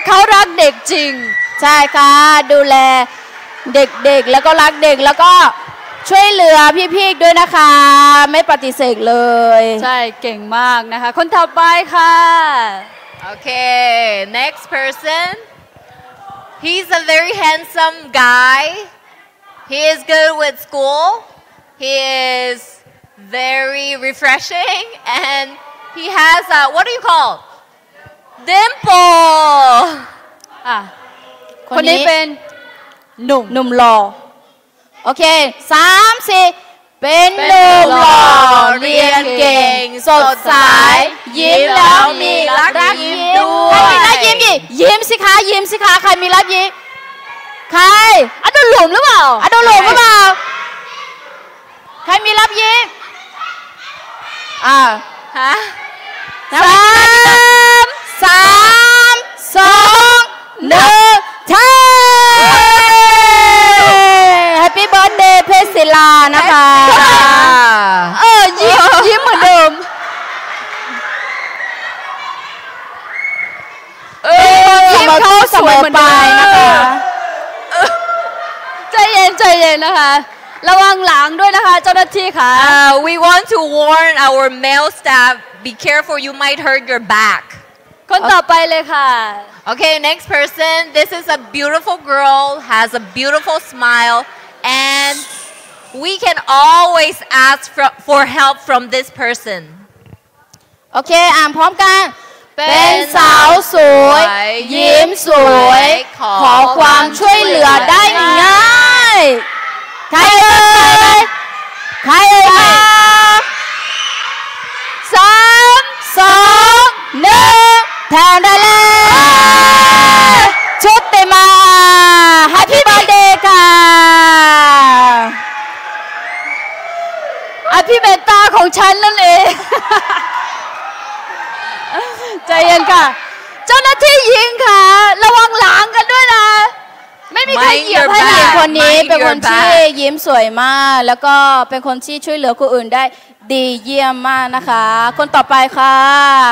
เขารักเด็กจริง ใช่ค่ะ ดูแลเด็กๆ แล้วก็รักเด็ก แล้วก็ช่วยเหลือพี่ๆ ด้วยนะคะ ไม่ปฏิเสธเลย ใช่ เก่งมากนะคะ คนถัดไปค่ะ Okay, next person. He's a very handsome guy. He is good with school. He is Very refreshing, and he has a, what do you call? Dimple. อ่ะ คนนี้เป็น หนุ่ม หนุ่มหล่อ โอเค สาม สี่ เป็นหนุ่มหล่อ เรียนเก่ง สดใส ยิ้มแล้วมีรักยิ้มด้วย ใครมีรักยิ้มอีก ยิ้มสิคะ ยิ้มสิคะ ใครมีรักยิ้ม ใคร อ่ะ ดูหลุมหรือเปล่า อ่ะ ดูหลุมหรือเปล่า ใครมีรักยิ้ม อ่ะ ฮะ สาม สาม สอง หนึ่ง เชิญ Happy birthday เพชรศิลานะคะ เออ ยิ้ม ยิ้มเหมือนเดิม เออ ยิ้มเขาสวยเหมือนเดิม เสมอไปนะคะ ใจเย็น ใจเย็นนะคะ ระวังหลังด้วยนะคะ เจ้าหน้าที่ค่ะ Uh, we want to warn our male staff, be careful, you might hurt your back. คนต่อไปเลยค่ะ Okay, next person. This is a beautiful girl, has a beautiful smile, and we can always ask for, for help from this person. โอเค อ่านพร้อมกัน เป็นสาวสวย ยิ้มสวย ขอความช่วยเหลือได้ง่าย ใครเอ่ย ใครเอ่ย สาม สอง หนึ่ง แทนได้แล้ว ชุติมา Happy birthday ค่ะ อภิเบกตาของฉันนั่นเอง ใจเย็นค่ะ เจ้าหน้าที่หญิงค่ะ ระวังหลังกันด้วยนะ ไม่มีใครเหยียบให้นะ ผู้หญิงคนนี้เป็นคนที่ยิ้มสวยมาก แล้วก็เป็นคนที่ช่วยเหลือคนอื่นได้ดีเยี่ยมมากนะคะ คนต่อไปค่ะ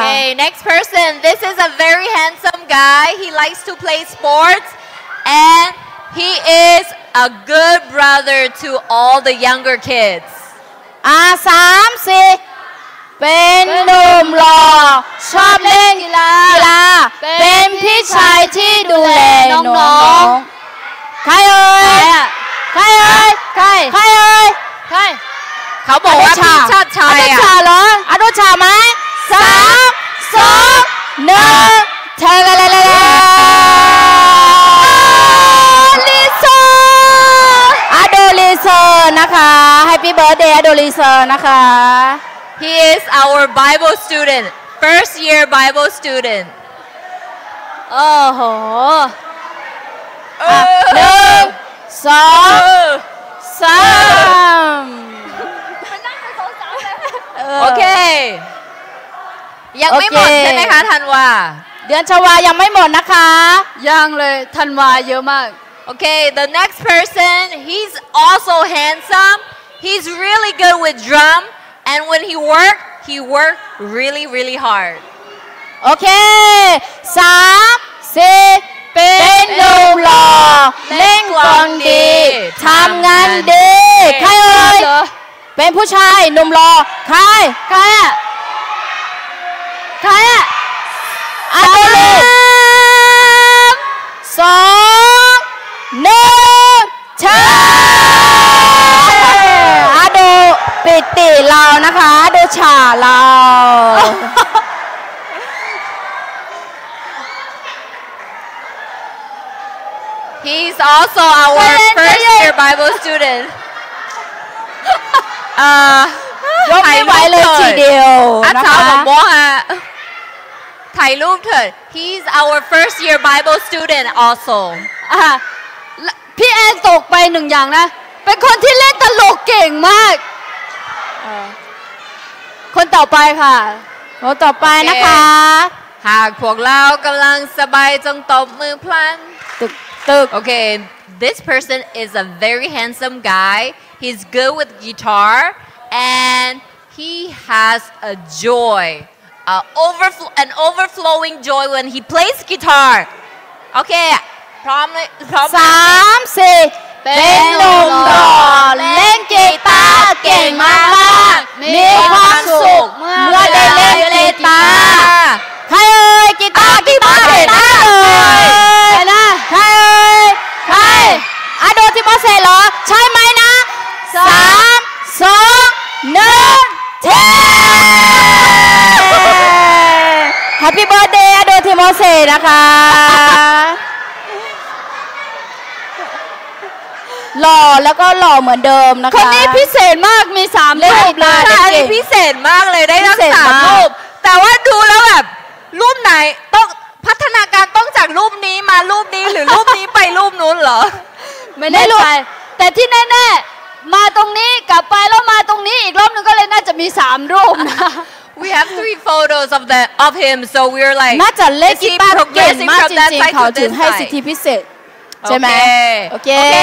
Okay, next person. This is a very handsome guy. He likes to play sports, and he is a good brother to all the younger kids. อ่ะ สาม สี่ เป็นหนุ่มหล่อ ชอบเล่นกีฬา เป็นพี่ชายที่ดูแลน้องๆ ใครเอ่ย ใครเอ่ย ใคร ใครเอ่ย ใคร เขาบอกว่าพี่ชาติชัยอะ อาโดฉาเหรอ อาโดฉาไหม สาม สอง หนึ่ง เชิญเลย อาโดลีเซอร์ อาโดลีเซอร์นะคะ Happy birthday อาโดลีเซอร์นะคะ He is our Bible student, first year Bible student. โอ้โห อ่ะ หนึ่ง สอง สาม โอเค ยังไม่หมดใช่ไหมคะ ธันวา เดือนธันวายังไม่หมดนะคะ ยังเลย ธันวาเยอะมาก Okay, the next person, he's also handsome. He's really good with drum, and when he work, he work really, really hard. โอเค สาม สี่ เป็นหนุ่มหล่อ เล่นกลองดี ทำงานดี ใครเอ่ย เป็นผู้ชายหนุ่มหล่อ ใคร ใครอะ ใครอะ อาโดลี สาม สอง หนึ่ง เชิญ อาโดปิติเรานะคะ อาโดฉาเรา He's also our first year Bible student. เอ่อ ยกไม่ไหวเลยทีเดียวนะคะ ถ่ายรูปเถอะ He's our first year Bible student also. อ่ะ พี่แอนตกไปหนึ่งอย่างนะ เป็นคนที่เล่นตลกเก่งมาก เออ คนต่อไปค่ะ คนต่อไปนะคะ โอเค หากพวกเรากำลังสบายจงตบมือพลัน ตึก ตึก Okay, this person is a very handsome guy. He's good with guitar and he has a joy, a overfl- an overflowing joy when he plays guitar. โอเค พร้อมไหม พร้อมไหม สาม สี่ เป็นหนุ่มหล่อ เล่นกีตาร์เก่งมากๆ มีความสุขเมื่อได้เล่นกีตาร์ ใครเอ่ย กีตาร์ กีตาร์เบสได้เลย ใครนะ ใครเอ่ย ใคร อาโดที่มอสเซเหรอ ใช่ไหมนะ สาม สอง หนึ่ง ให้ดูทีมโมเสสนะคะ หล่อแล้วก็หล่อเหมือนเดิมนะคะ คนนี้พิเศษมาก มีสามรูปเลย อันนี้พิเศษมากเลย ได้ตั้งสามรูป แต่ว่าดูแล้วแบบ รูปไหนต้อง พัฒนาการต้องจากรูปนี้มารูปนี้ หรือรูปนี้ไปรูปนู้นเหรอ ไม่แน่ใจ แต่ที่แน่ๆ มาตรงนี้กลับไปแล้วมาตรงนี้อีกรอบนึงก็เลยน่าจะมีสามรูปนะ We have three photos of the, of him, so we were like, น่าจะเล่นกีตาร์เก่งมากจริงๆ เขาถึงให้สิทธิพิเศษ ใช่ไหม โอเค โอเค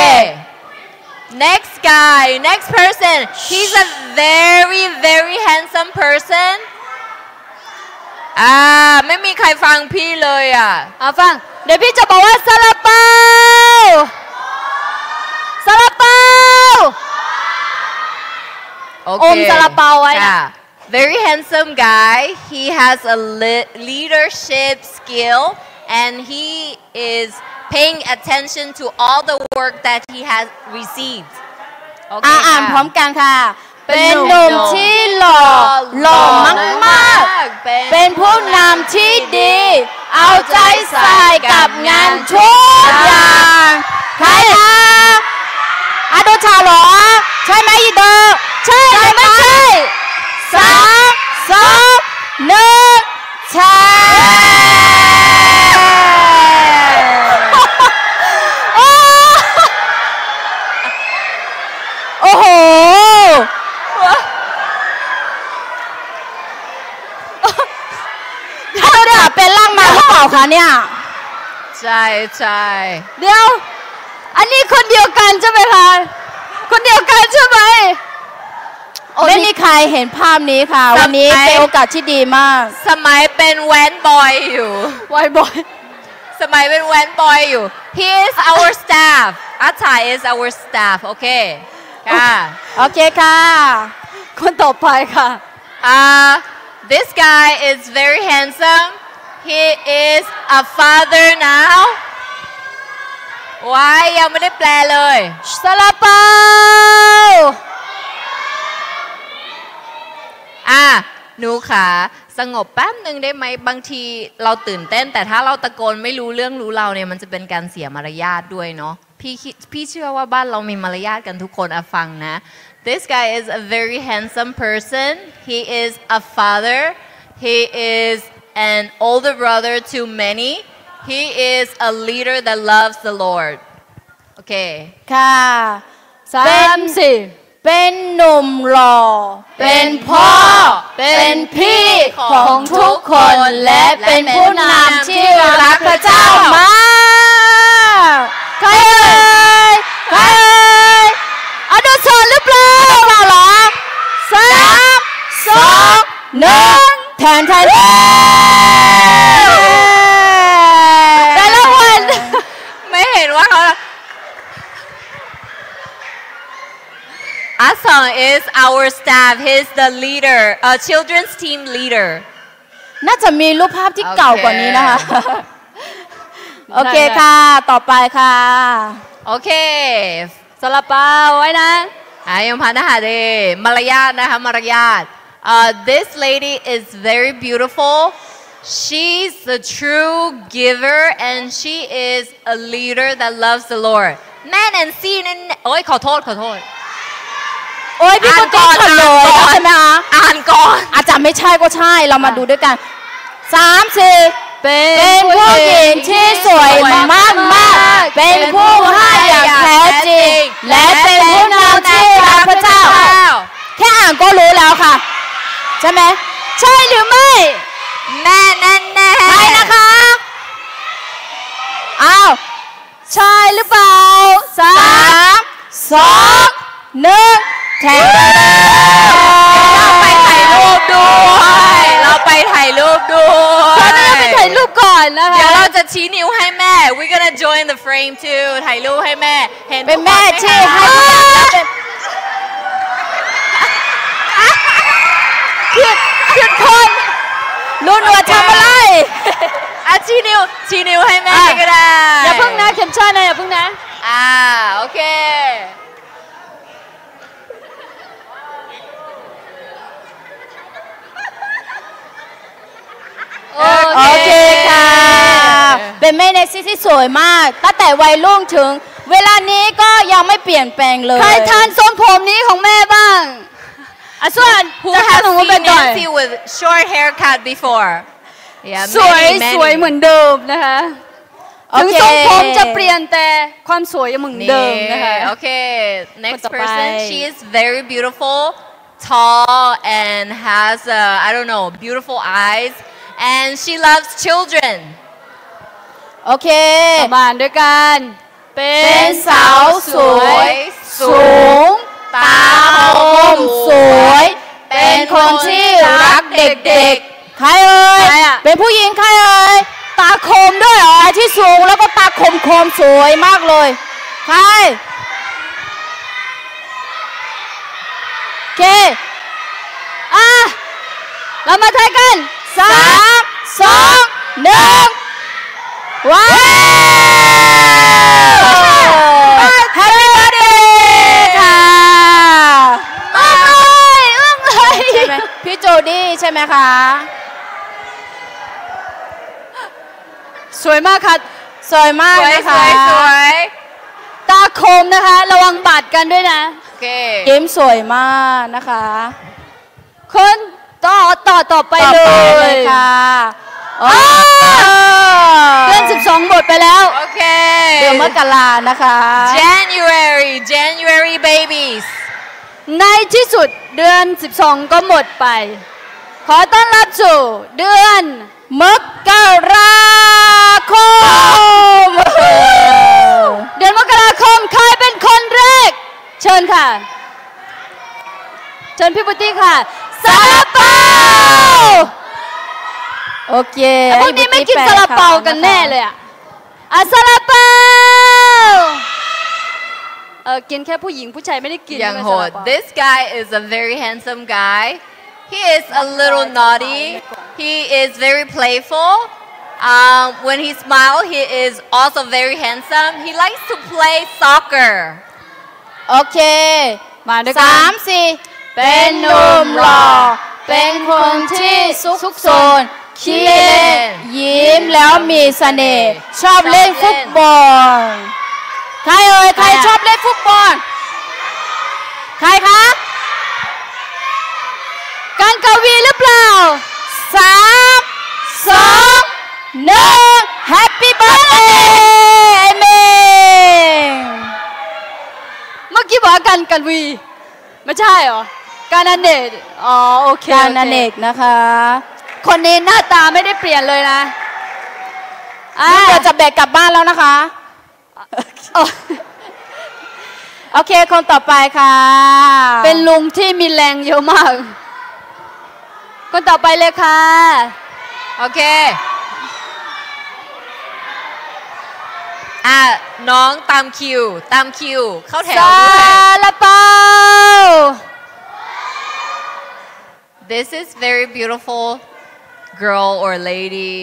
Next guy, next person. He's a very, very handsome person. อ่า ไม่มีใครฟังพี่เลยอ่ะ เอาฟัง เดี๋ยวพี่จะบอกว่าซาลาเปา ซาลาเปา โอเค อมซาลาเปาไว้นะ ค่ะ Very handsome guy. He has a le- leadership skill and he is paying attention to all the work that he has received. โอเค อ่ะ อ่านพร้อมกันค่ะ ค่ะ เป็นหนุ่มที่หล่อ หล่อมากๆ เป็นผู้นำที่ดี เอาใจใส่กับงานทุกอย่าง ใครคะ อาโดชาเหรอ ใช่ไหมอีเดอร์ ใช่หรือไม่ใช่ สาม สอง หนึ่ง ใช่ โอ้โห ถ้าเราได้แปลงร่างมาหรือเปล่าคะเนี่ย ใช่ ใช่ เดี๋ยว อันนี้คนเดียวกันใช่ไหมคะ คนเดียวกันใช่ไหม ไม่มีใครเห็นภาพนี้ค่ะ วันนี้เป็นโอกาสที่ดีมาก สมัยเป็นแว้นบอยอยู่ แว้นบอย สมัยเป็นแว้นบอยอยู่ He is our staff. Acha is our staff. โอเค ค่ะ โอเคค่ะ คนต่อไปค่ะ Uh, this guy is very handsome. He is a father now. ว้าย ยังไม่ได้แปลเลย ซาลาเปา อ่ะ หนูขา สงบแป๊บนึงได้ไหม บางทีเราตื่นเต้น แต่ถ้าเราตะโกนไม่รู้เรื่องรู้ราวเนี่ย มันจะเป็นการเสียมารยาทด้วยเนาะ พี่คิด- พี่เชื่อว่าบ้านเรามีมารยาทกันทุกคน อ่ะ ฟังนะ This guy is a very handsome person. He is a father. He is an older brother to many. He is a leader that loves the Lord. โอเค ค่ะ สาม สี่ เป็นหนุ่มหล่อ เป็นพ่อ เป็นพี่ของทุกคน และเป็นผู้นำที่รักพระเจ้ามาก ใครเอ่ย ใครเอ่ย อาโดชาหรือเปล่า อาโดชาเหรอ สาม สอง หนึ่ง แทน แทน แต่ละวัน ไม่เห็นว่าเขา Asong is our staff. He's the leader, uh, children's team leader. น่าจะมีรูปภาพที่เก่ากว่านี้นะคะ โอเค โอเคค่ะ ต่อไปค่ะ โอเค ซาลาเปาไว้นะ อ่ะ ยังพันนะคะ เด มารยาทนะคะ มารยาท Uh, this lady is very beautiful. She's a true giver and she is a leader that loves the Lord. แม่แนนซี่นั่น โอ๊ย ขอโทษ ขอโทษ โอ๊ย พี่กุ๊กติ๊ก อ่านก่อน เขินเลย อ่านก่อน ใช่ไหมคะ อ่านก่อน อาจจะไม่ใช่ก็ใช่ เรามาดูด้วยกัน สาม สี่ เป็นผู้หญิงที่สวยมากๆ เป็นผู้ให้อย่างแท้จริง และเป็นผู้นำที่รักพระเจ้า แค่อ่านก็รู้แล้วค่ะ ใช่ไหม ใช่หรือไม่ แม่แน่ๆ ใช่นะคะ อ้าว ใช่หรือเปล่า สาม สอง หนึ่ง แทน เราไปถ่ายรูปด้วย เราไปถ่ายรูปด้วย ตอนนี้เราไปถ่ายรูปก่อนนะคะ เดี๋ยวเราจะชี้นิ้วให้แม่ We're gonna join the frame too. ถ่ายรูปให้แม่ เห็น เป็นแม่ที่ให้ ทุกคนไหมคะ ผิด ผิดคน หนู หนูทำอะไร อ่ะ ชี้นิ้ว ชี้นิ้วให้แม่ อ่ะ ก็ได้ อย่าเพิ่งนะ เข็มชาตินะ อย่าเพิ่งนะ อ่า โอเค โอเค โอเคค่ะ เจนเมย์เนี่ย ที่สวยมาก ตั้งแต่วัยรุ่นถึงเวลานี้ก็ยังไม่เปลี่ยนแปลงเลย ใครทันทรงผมนี้ของแม่บ้าง อ่ะ ส่วน Who has seen Nancy with short haircut before? Yeah, สวย many, many. สวยเหมือนเดิมนะคะ โอเค ถึงทรงผมจะเปลี่ยนแต่ความสวยยังเหมือนเดิมนะคะ นี่ Okay, next person. คนต่อไป She is very beautiful, tall, and has, uh, I don't know, beautiful eyes, and she loves children. โอเค ต่อมาด้วยกัน เป็นสาวสวย สูง ตาคมสวย เป็นคนที่รักเด็กๆ ใครเอ่ย ใครอะ เป็นผู้หญิง ใครเอ่ย ตาคมด้วยเหรอ ใครที่สูงแล้วก็ตาคมๆ สวยมากเลย ใคร โอเค อ่ะ เรามาทายกัน สาม สอง หนึ่ง ว้าว Happy birthday ค่ะ อึ้งเลย อึ้งเลย ใช่ไหม พี่โจดี้ใช่ไหมคะ สวยมากค่ะ สวยมากนะคะ สวย สวย สวย ตาคมนะคะ ระวังบาดกันด้วยนะ โอเค ยิ้มสวยมากนะคะ คนต่อ ต่อ ต่อไปเลย ต่อไปเลยค่ะ อ๋อ เดือนสิบสองหมดไปแล้ว โอเค เดือนมกรานะคะ January, January babies. ในที่สุดเดือนสิบสองก็หมดไป ขอต้อนรับสู่เดือน มกราคม เดือนมกราคม ใครเป็นคนแรก เชิญค่ะ เชิญพี่บุตตี้ค่ะ ซาลาเปา โอเค พวกนี้ไม่กินซาลาเปากันแน่เลยอะ อ่ะ ซาลาเปา เออ กินแค่ผู้หญิง ผู้ชายไม่ได้กิน อย่างโหด ซาลาเปา This guy is a very handsome guy. He is a little naughty. He is very playful. Um, when he smiles, he is also very handsome. He likes to play soccer. โอเค มาด้วยกัน สาม สี่ เป็นหนุ่มหล่อ เป็นคนที่ซุกซน ขี้เล่น ยิ้มแล้วมีเสน่ห์ ชอบเล่นฟุตบอล ใครเอ่ย ใครชอบเล่นฟุตบอล ใครคะ กันกวีหรือเปล่า สาม สอง หนึ่ง Happy birthday ไอ้เมง เมื่อกี้บอกว่ากัน กันวี ไม่ใช่เหรอ การอเนก อ๋อ โอเค การอเนกนะคะ คนนี้หน้าตาไม่ได้เปลี่ยนเลยนะ อ่ะ เดี๋ยวจะแบกกลับบ้านแล้วนะคะ โอเค คนต่อไปค่ะ เป็นลุงที่มีแรงเยอะมาก คนต่อไปเลยค่ะ โอเค อ่ะ น้องตามคิว ตามคิว เข้าแถวด้วย ซาลาเปา This is very beautiful girl or lady,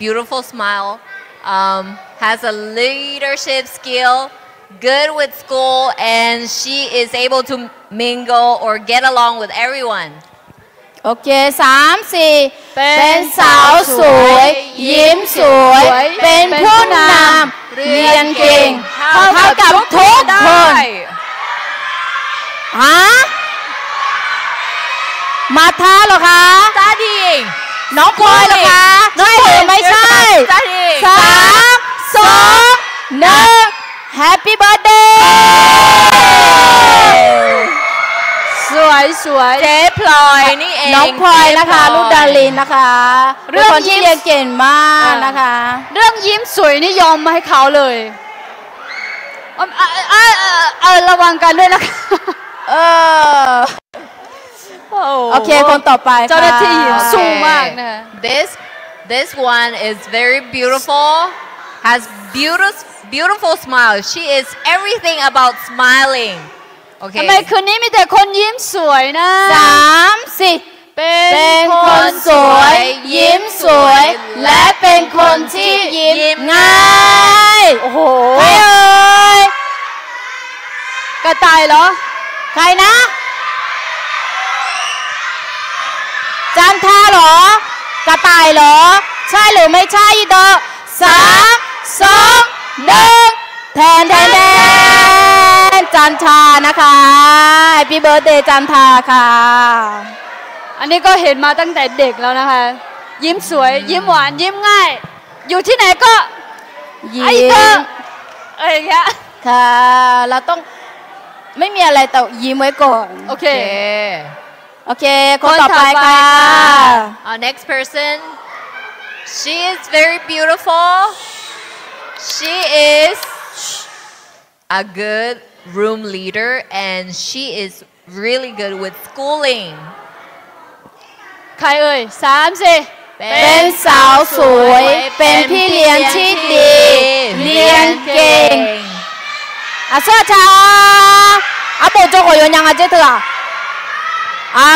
beautiful smile, um, has a leadership skill, good with school, and she is able to mingle or get along with everyone. โอเค สาม สี่ เป็นสาวสวย ยิ้มสวย เป็นผู้นำ เรียนเก่ง เท่ากับทุกคน ฮะ มาท้าเหรอคะ น้องพลอยเหรอคะ ใช่หรือไม่ใช่ สาม สอง หนึ่ง Happy birthday สวยๆ เจ๊พลอยนี่เอง น้องพลอยนะคะ เจ๊พลอย ลูกดารินนะคะ เป็นคนที่เรียนเก่งมากนะคะ เรื่องยิ้มสวยนี่ยอมให้เขาเลย เอ่อ เอ่อ เอ่อ เอ่อ ระวังกันด้วยนะคะ เออ โอเค คนต่อไปค่ะ เจ้าหน้าที่หญิงสู้มากนะคะ This, this one is very beautiful, has beautiful, beautiful smile. She is everything about smiling. โอเค ทำไมคืนนี้มีแต่คนยิ้มสวยนะ สาม สี่ เป็นคนสวย ยิ้มสวย และเป็นคนที่ยิ้มง่าย โอ้โห ใครเอ่ย กระต่ายเหรอ ใครนะ จันทราเหรอ กระต่ายเหรอ ใช่หรือไม่ใช่ อีเตอร์ สาม นะคะ Happy birthday จันทราค่ะ อันนี้ก็เห็นมาตั้งแต่เด็กแล้วนะคะ ยิ้มสวย ยิ้มหวาน ยิ้มง่าย อยู่ที่ไหนก็ ยิ้ม ไอ้เธอ อะไรอย่างเงี้ย ค่ะ เราต้อง ไม่มีอะไรแต่ยิ้มไว้ก่อน โอเค โอเค คนต่อไปค่ะ คนต่อไปค่ะ Our next person, she is very beautiful. She is a good room leader and she is really good with schooling. ใครเอ่ย สาม สี่ เป็นสาวสวย เป็นพี่เลี้ยงที่ดี เรียนเก่ง Aqsur aqca, arbof jawrghawq yawnya nga jer teu-aq.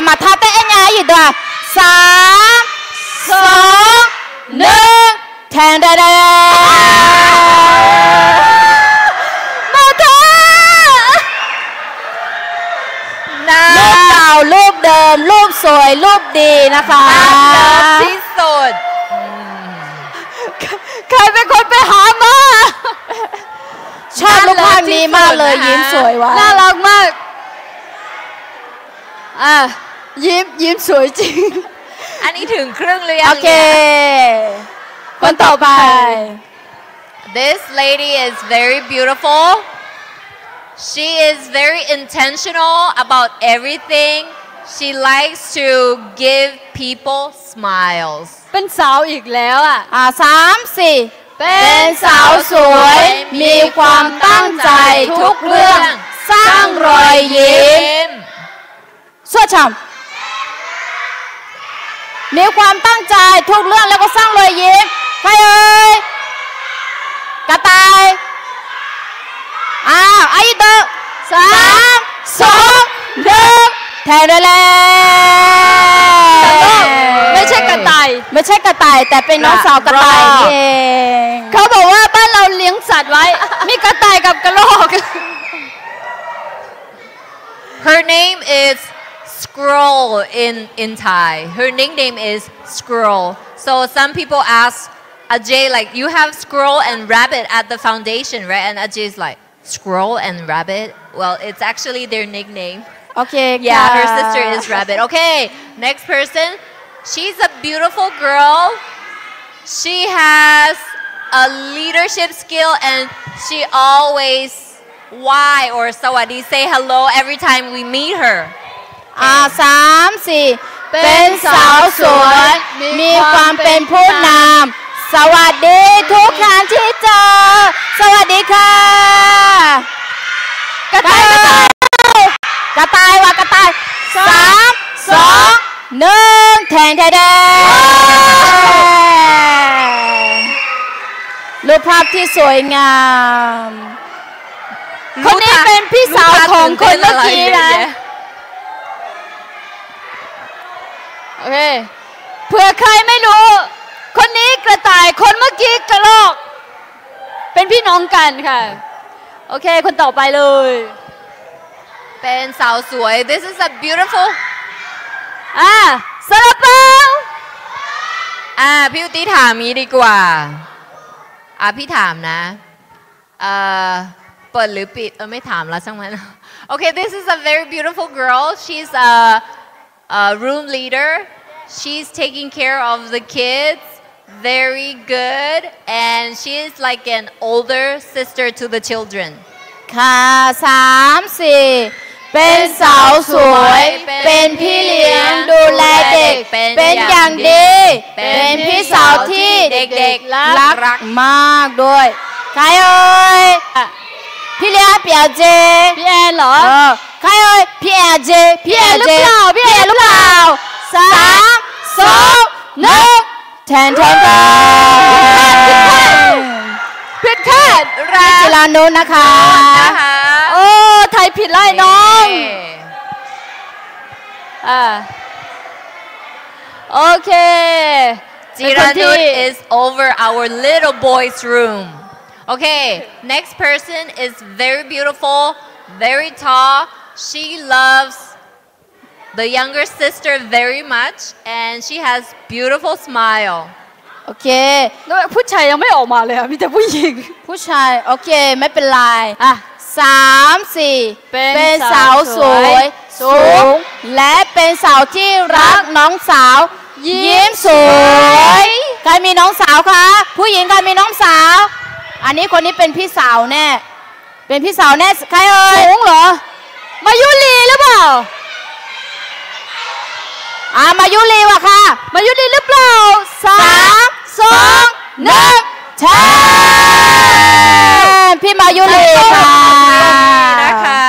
Maqta taef-aer nya-aer iq deuq-aq. สาม สอง หนึ่ง แทงได้ได้ Maqta. รูปเก่า รูปเดิม รูปสวย รูปดีนะคะ น่ารักที่สุด ใครเป็นคนไปหามา ชอบรูปภาพนี้มากเลย น่ารักที่สุดนะคะ ยิ้มสวยว่ะ น่ารักมาก อ่ะ ยิ้ม ยิ้มสวยจริง อันนี้ถึงครึ่งหรือยังเนี่ย โอเค คนต่อไป คนต่อไป This lady is very beautiful. She is very intentional about everything. She likes to give people smiles. เป็นสาวอีกแล้วอะ อ่ะ สาม สี่ เป็นสาวสวย มีความตั้งใจทุกเรื่อง สร้างรอยยิ้ม ชั่วฉ่ำ มีความตั้งใจทุกเรื่องแล้วก็สร้างรอยยิ้ม ใครเอ่ย กระต่าย อ้าว ไอ้เตอร์ สาม สอง หนึ่ง แทงได้แล้ว ไม่ใช่กระต่าย ไม่ใช่กระต่าย แต่เป็นน้องสาวกระต่ายนี่เอง เขาบอกว่าบ้านเราเลี้ยงสัตว์ไว้ มีกระต่ายกับกระรอก Her name is Squirrel in, in Thai. Her nickname is Squirrel. So some people ask Ajay, like, "You have Squirrel and Rabbit at the foundation, right?" And Ajay is like, "Squirrel and Rabbit? Well, it's actually their nickname." โอเคค่ะ Yeah, her sister is Rabbit. Okay, next person. She's a beautiful girl. She has a leadership skill and she always ไหว้ or สวัสดี say hello every time we meet her. อ่ะ สาม สี่ เป็นสาวสวย มีความเป็นผู้นำ สวัสดีทุกครั้งที่เจอ สวัสดีค่ะ กระต่าย กระต่าย กระต่ายว่ะ กระต่าย สาม สอง หนึ่ง แทงแทงแทง รูปภาพที่สวยงาม คนนี้เป็นพี่สาวของคนเมื่อกี้นะ โอเค เผื่อใครไม่รู้ คนนี้กระต่าย คนเมื่อกี้กระรอก เป็นพี่น้องกันค่ะ โอเค คนต่อไปเลย เป็นสาวสวย This is a beautiful อ่า ซาลาเปา อ่า พี่อุตี้ถามงี้ดีกว่า อ่ะ พี่ถามนะ เอ่อ เปิดหรือปิด เออ ไม่ถามละ ช่างมัน Okay, this is a very beautiful girl. She's a, a room leader. She's taking care of the kids very good, and she is like an older sister to the children. ค่ะ สาม สี่ เป็นสาวสวย เป็นพี่เลี้ยงดูแลเด็กเป็นอย่างดี เป็นพี่สาวที่เด็กๆรักมากด้วย ใครเอ่ย พี่เลี้ยง พี่แอนเจ พี่แอนเหรอ เออ ใครเอ่ย พี่แอนเจ พี่แอนเจ พี่แอนหรือเปล่า พี่แอนหรือเปล่า สาม สอง หนึ่ง แทนแทนแทน ผิดคาด ผิดคาด ราศี ราศี ราศี โน้นนะคะ โน้นนะคะ โอ้ ไทยผิดไล่น้อง นี่ อ่า โอเค เป็นคนที่ Jiranut is over our little boy's room. Okay, next person is very beautiful, very tall. She loves the younger sister very much, and she has beautiful smile. โอเค แล้วผู้ชายยังไม่ออกมาเลยอะ มีแต่ผู้หญิง ผู้ชาย โอเค ไม่เป็นไร อ่ะ สาม สี่ เป็นสาวสวย สูง และเป็นสาวที่รักน้องสาว ยิ้มสวย ใครมีน้องสาวคะ ผู้หญิงใครมีน้องสาว อันนี้คนนี้เป็นพี่สาวแน่ เป็นพี่สาวแน่ ใครเอ่ย สูงเหรอ มายุรีหรือเปล่า อ่า มายุรีว่ะค่ะ มายุรีหรือเปล่า สาม สอง หนึ่ง แทน พี่มายุรีค่ะ นะคะ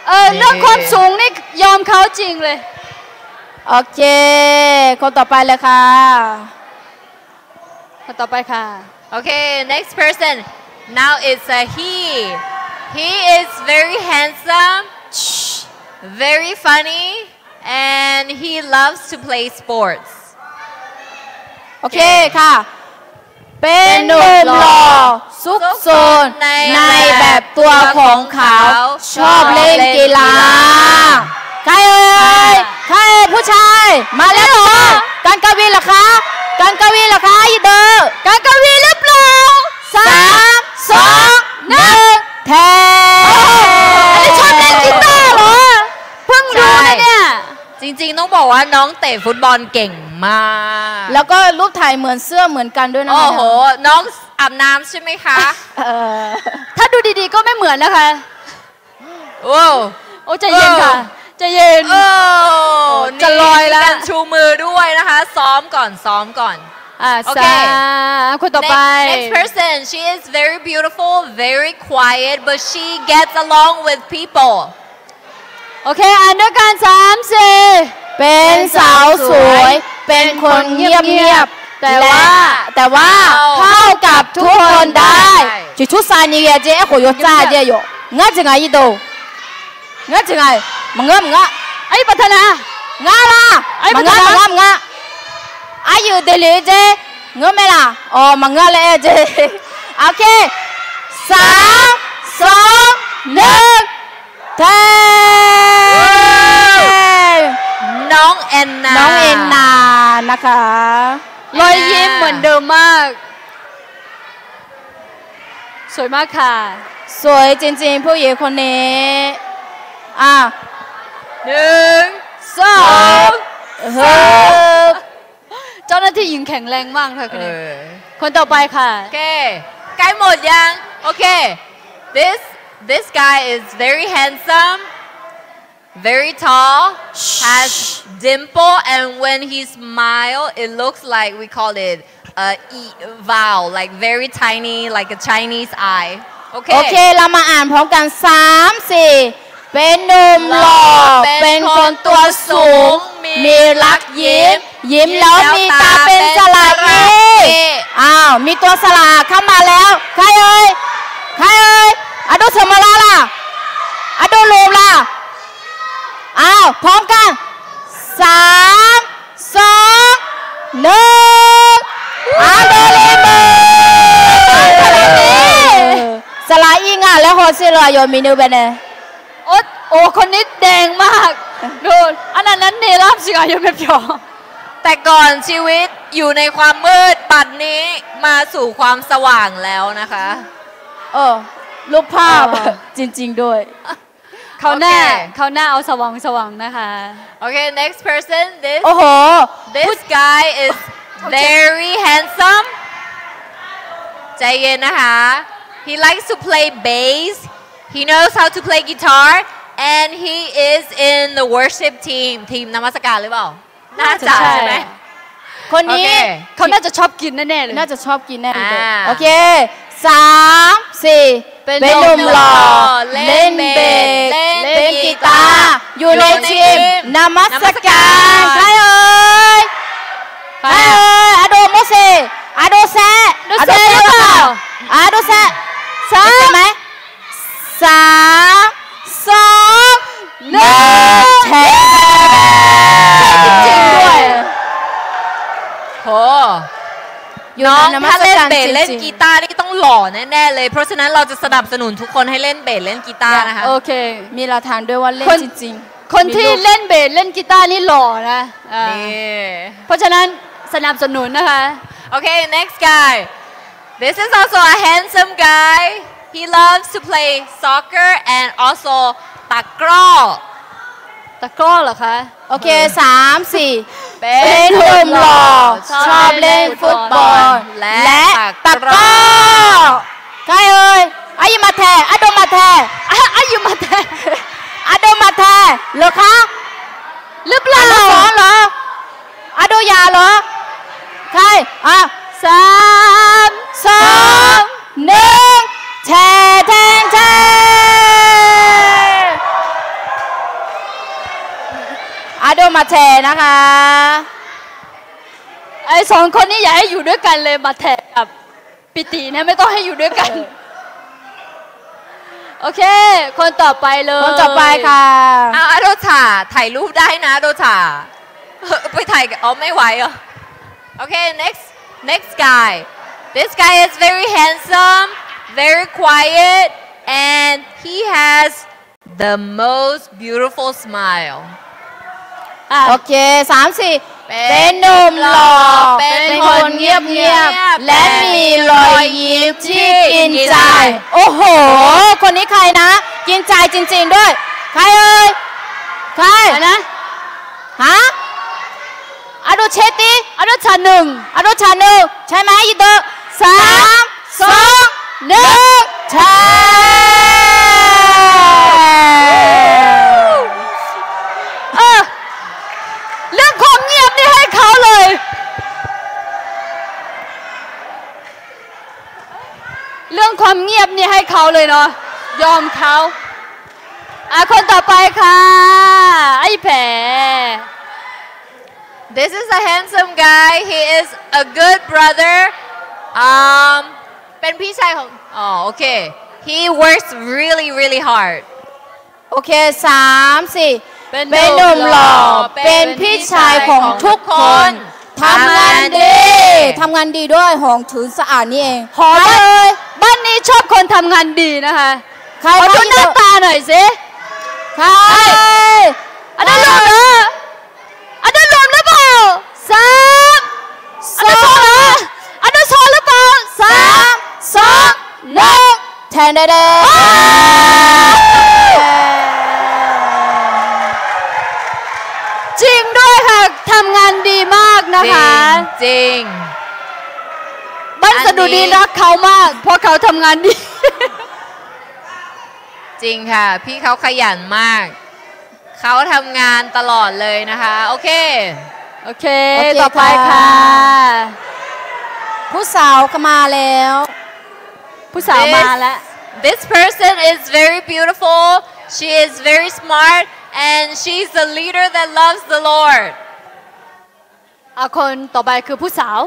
เออ เรื่องความสูงนี่ยอมเขาจริงเลย โอเค คนต่อไปเลยค่ะ คนต่อไปค่ะ Okay, next person. Now it's a he. He is very handsome, very funny, and he loves to play sports. โอเคค่ะ เป็นหนุ่มหล่อ ซุกซนในแบบตัวของเขา ชอบเล่นกีฬา ใครเอ่ย ใครเอ่ย ผู้ชาย มาแล้วเหรอ กันกวีเหรอคะ กันกวีเหรอคะ อีเดอร์ กันกวีหรือเปล่า สาม สอง หนึ่ง แทน อันนี้ชอบเล่นกีตาร์เหรอ เพิ่งรู้นะเนี่ย จริงๆ ต้องบอกว่าน้องเตะฟุตบอลเก่งมาก แล้วก็รูปถ่ายเหมือนเสื้อเหมือนกันด้วยนะคะ โอ้โห น้องอาบน้ำใช่ไหมคะ เออ ถ้าดูดีๆ ก็ไม่เหมือนนะคะ โอ้ โอ้ ใจเย็นค่ะ ใจเย็น โอ้ จะลอยแล้ว มีการชูมือด้วยนะคะ ซ้อมก่อน ซ้อมก่อน อ่ะ โอเค สา คนต่อไป Next, next person. She is very beautiful, very quiet, but she gets along with people. โอเค อ่านด้วยกัน สาม สี่ เป็นสาวสวย เป็นคนเงียบๆ แต่ว่า แต่ว่า เข้ากับทุกคนได้ Cuqcur sav ni ghae jeq aerkhof yawdzar jeq yawq. Ngar jeq ngaq irdov. Ngar jeq ngaq-iq maqngeur maqngeur. Aqyuif paqtaq na. Ngar la. Maqngeur maqngeur maqngeur. Aqyuif deuq le jeq ngeur mae laq. Awq, maqngeur laer aer jeq. โอเค สาม สอง หนึ่ง แทน น้องแอนนา น้องแอนนานะคะ รอยยิ้มเหมือนเดิมมาก สวยมากค่ะ สวยจริงๆ ผู้หญิงคนนี้ อ่ะ หนึ่ง สอง สาม เจ้าหน้าที่หญิงแข็งแรงมากค่ะคนนี้ เออ คนต่อไปค่ะ โอเค ใกล้หมดยัง โอเค this this guy is very handsome, very tall, has dimple, and when he smile, it looks like, we call it, uh, e- vowel, like, very tiny, like a Chinese eye. โอเค โอเค เรามาอ่านพร้อมกัน สาม สี่ เป็นหนุ่มหล่อ เป็นคนตัวสูง มีรักยิ้ม ยิ้มแล้วมีตาเป็นสระอี อ้าว มีตัวสระเข้ามาแล้ว ใครเอ่ย ใครเอ่ย Aqdov เสริมมาแล้วล่ะ Aqdov หลบล่ะ อ้าว พร้อมกัน สาม สอง หนึ่ง Aqdov เสริมมา สระอี nga laer hawsher laf aqyawf miqnui baenae. โอ้ โอ้ คนนี้แดงมาก ดู อันนั้น เนรราชสีอายุไม่พอ แต่ก่อนชีวิตอยู่ในความมืด บัดนี้มาสู่ความสว่างแล้วนะคะ เออ รูปภาพ จริงๆ ด้วย คราวหน้า โอเค คราวหน้าเอาสว่างๆ นะคะ Okay, next person. This โอ้โห this guy is very handsome. ใจเย็นนะคะ He likes to play bass. He knows how to play guitar, and he is in the worship team. ทีมนมัสการหรือเปล่า น่าจะ น่าจะใช่ ใช่ไหม คนนี้ โอเค เขาน่าจะชอบกินแน่ๆ เลย น่าจะชอบกินแน่เลย อ่า โอเค สาม สี่ เป็นหนุ่มหล่อ เล่นเบส เล่นกีตาร์ อยู่ในทีมนมัสการ ใครเอ่ย ใครเอ่ย Aqdov โมเสส Aqdov แซะ Aqdov แซะหรือเปล่า Aqdov แซะ สาม ใช่ไหม สาม สอง หนึ่ง แทน ใช่จริงๆ ด้วย โห น้องถ้าเล่นเบสเล่นกีตาร์นี่ต้องหล่อแน่ๆ เลย เพราะฉะนั้นเราจะสนับสนุนทุกคนให้เล่นเบสเล่นกีตาร์นะคะ โอเค มีหลักฐานด้วยว่าเล่นจริงๆ คนที่เล่นเบสเล่นกีตาร์นี่หล่อนะ อ่า นี่ เพราะฉะนั้นสนับสนุนนะคะ Okay, next guy. This is also a handsome guy. He loves to play soccer and also ตะกร้อ ตะกร้อเหรอคะ โอเค สาม สี่ เป็นหนุ่มหล่อ ชอบเล่นฟุตบอล และตะกร้อ ใครเอ่ย อายุมาแท อาดมมาแท อายุมาแท อาดมมาแท เหรอคะ หรือเปล่า อนุสรณ์เหรอ อาโดยาเหรอ ใคร อ่ะ สาม สอง หนึ่ง แทน แทน แทน อาโดมาแทนะคะ ไอ้สองคนนี้อย่าให้อยู่ด้วยกันเลย มาแทกับปิติเนี่ยไม่ต้องให้อยู่ด้วยกัน โอเค คนต่อไปเลย คนต่อไปค่ะ เอา อาโดถา ถ่ายรูปได้นะ อาโดถา ไปถ่ายกับ อ๋อ ไม่ไหวเหรอ Okay, next, next guy. This guy is very handsome, very quiet, and he has the most beautiful smile. อ่ะ โอเค สาม สี่ เป็นหนุ่มหล่อ เป็นคนเงียบๆ และมีรอยยิ้มที่กินใจ โอ้โห คนนี้ใครนะ กินใจจริงๆด้วย ใครเอ่ย ใคร ใครนะ ฮะ อาโดเชติ อาโดชาหนึ่ง อาโดชาหนึ่ง ใช่ไหม อีเตอร์ สาม สอง หนึ่ง แทน เออ เรื่องความเงียบนี่ให้เขาเลย เรื่องความเงียบนี่ให้เขาเลยเนาะ ยอมเขา อ่ะ คนต่อไปค่ะ ไอ้แผล This is a handsome guy. He is a good brother. Um, เป็นพี่ชายของ อ๋อ โอเค He works really, really hard. โอเค สาม สี่ เป็นหนุ่มหล่อ เป็นหนุ่มหล่อ เป็นพี่ชายของทุกคน ทำงานดี ทำงานดีด้วย หองถือสะอาดนี่เอง หอ ใครเอ่ย บ้านนี้ชอบคนทำงานดีนะคะ ใคร ขอดูหน้าตาหน่อยสิ ใคร อันนั้นหล่อเหรอ อันนั้นหล่อหรือเปล่า สาม อันนั้นหล่อเหรอ อันนั้นหล่อหรือเปล่า สาม สอง หนึ่ง แทน แทน แทน จริงด้วยค่ะ ทำงานดีมากนะคะ จริง บ้านสะดุดีรักเขามาก เพราะเขาทำงานดี จริงค่ะ พี่เขาขยันมาก เขาทำงานตลอดเลยนะคะ โอเค โอเค โอเค ต่อไปค่ะ ค่ะ ผู้สาวก็มาแล้ว ผู้สาวมาแล้ว This, this person is very beautiful. She is very smart, and she's a leader that loves the Lord. อ่ะ คนต่อไปคือผู้สาว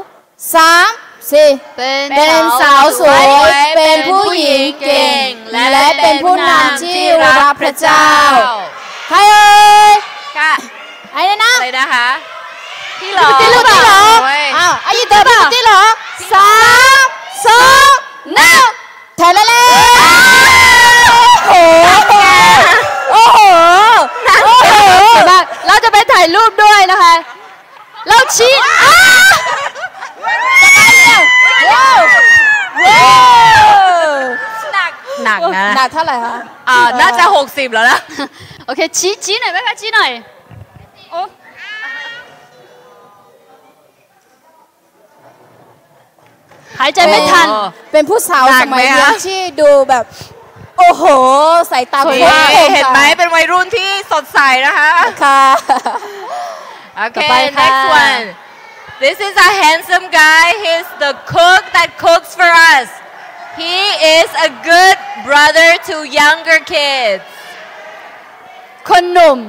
สาม สี่ เป็น เป็นสาวสวย เป็นผู้หญิงเก่ง และเป็นผู้นำที่รักพระเจ้า ใครเอ่ย ค่ะ ไอ้นั่นนะ อะไรนะคะ พี่เหรอ พี่เหรอ โอ้ย อ้าว ไอ้ยี่เต๋อ พี่เหรอ สาม สอง หนึ่ง แทน แทน แทน โอ้โห โอ้โห โอ้โห เดี๋ยวนะ เราจะไปถ่ายรูปด้วยนะคะ เราชี้ อ้า ว้าว ว้าว หนัก หนักนะ หนักเท่าไหร่คะ อ่า น่าจะหกสิบแล้วนะ โอเค ชี้ ชี้หน่อยไหมคะ ชี้หน่อย โอ้ หายใจไม่ทัน เป็นผู้สาวสมัยเรียนที่ดูแบบ โอ้โห สายตาคม เห็นไหม เป็นวัยรุ่นที่สดใสนะคะ ค่ะ โอเค ต่อไปค่ะ next one. This is a handsome guy. He's the cook that cooks for us. He is a good brother to younger kids. คนหนุ่ม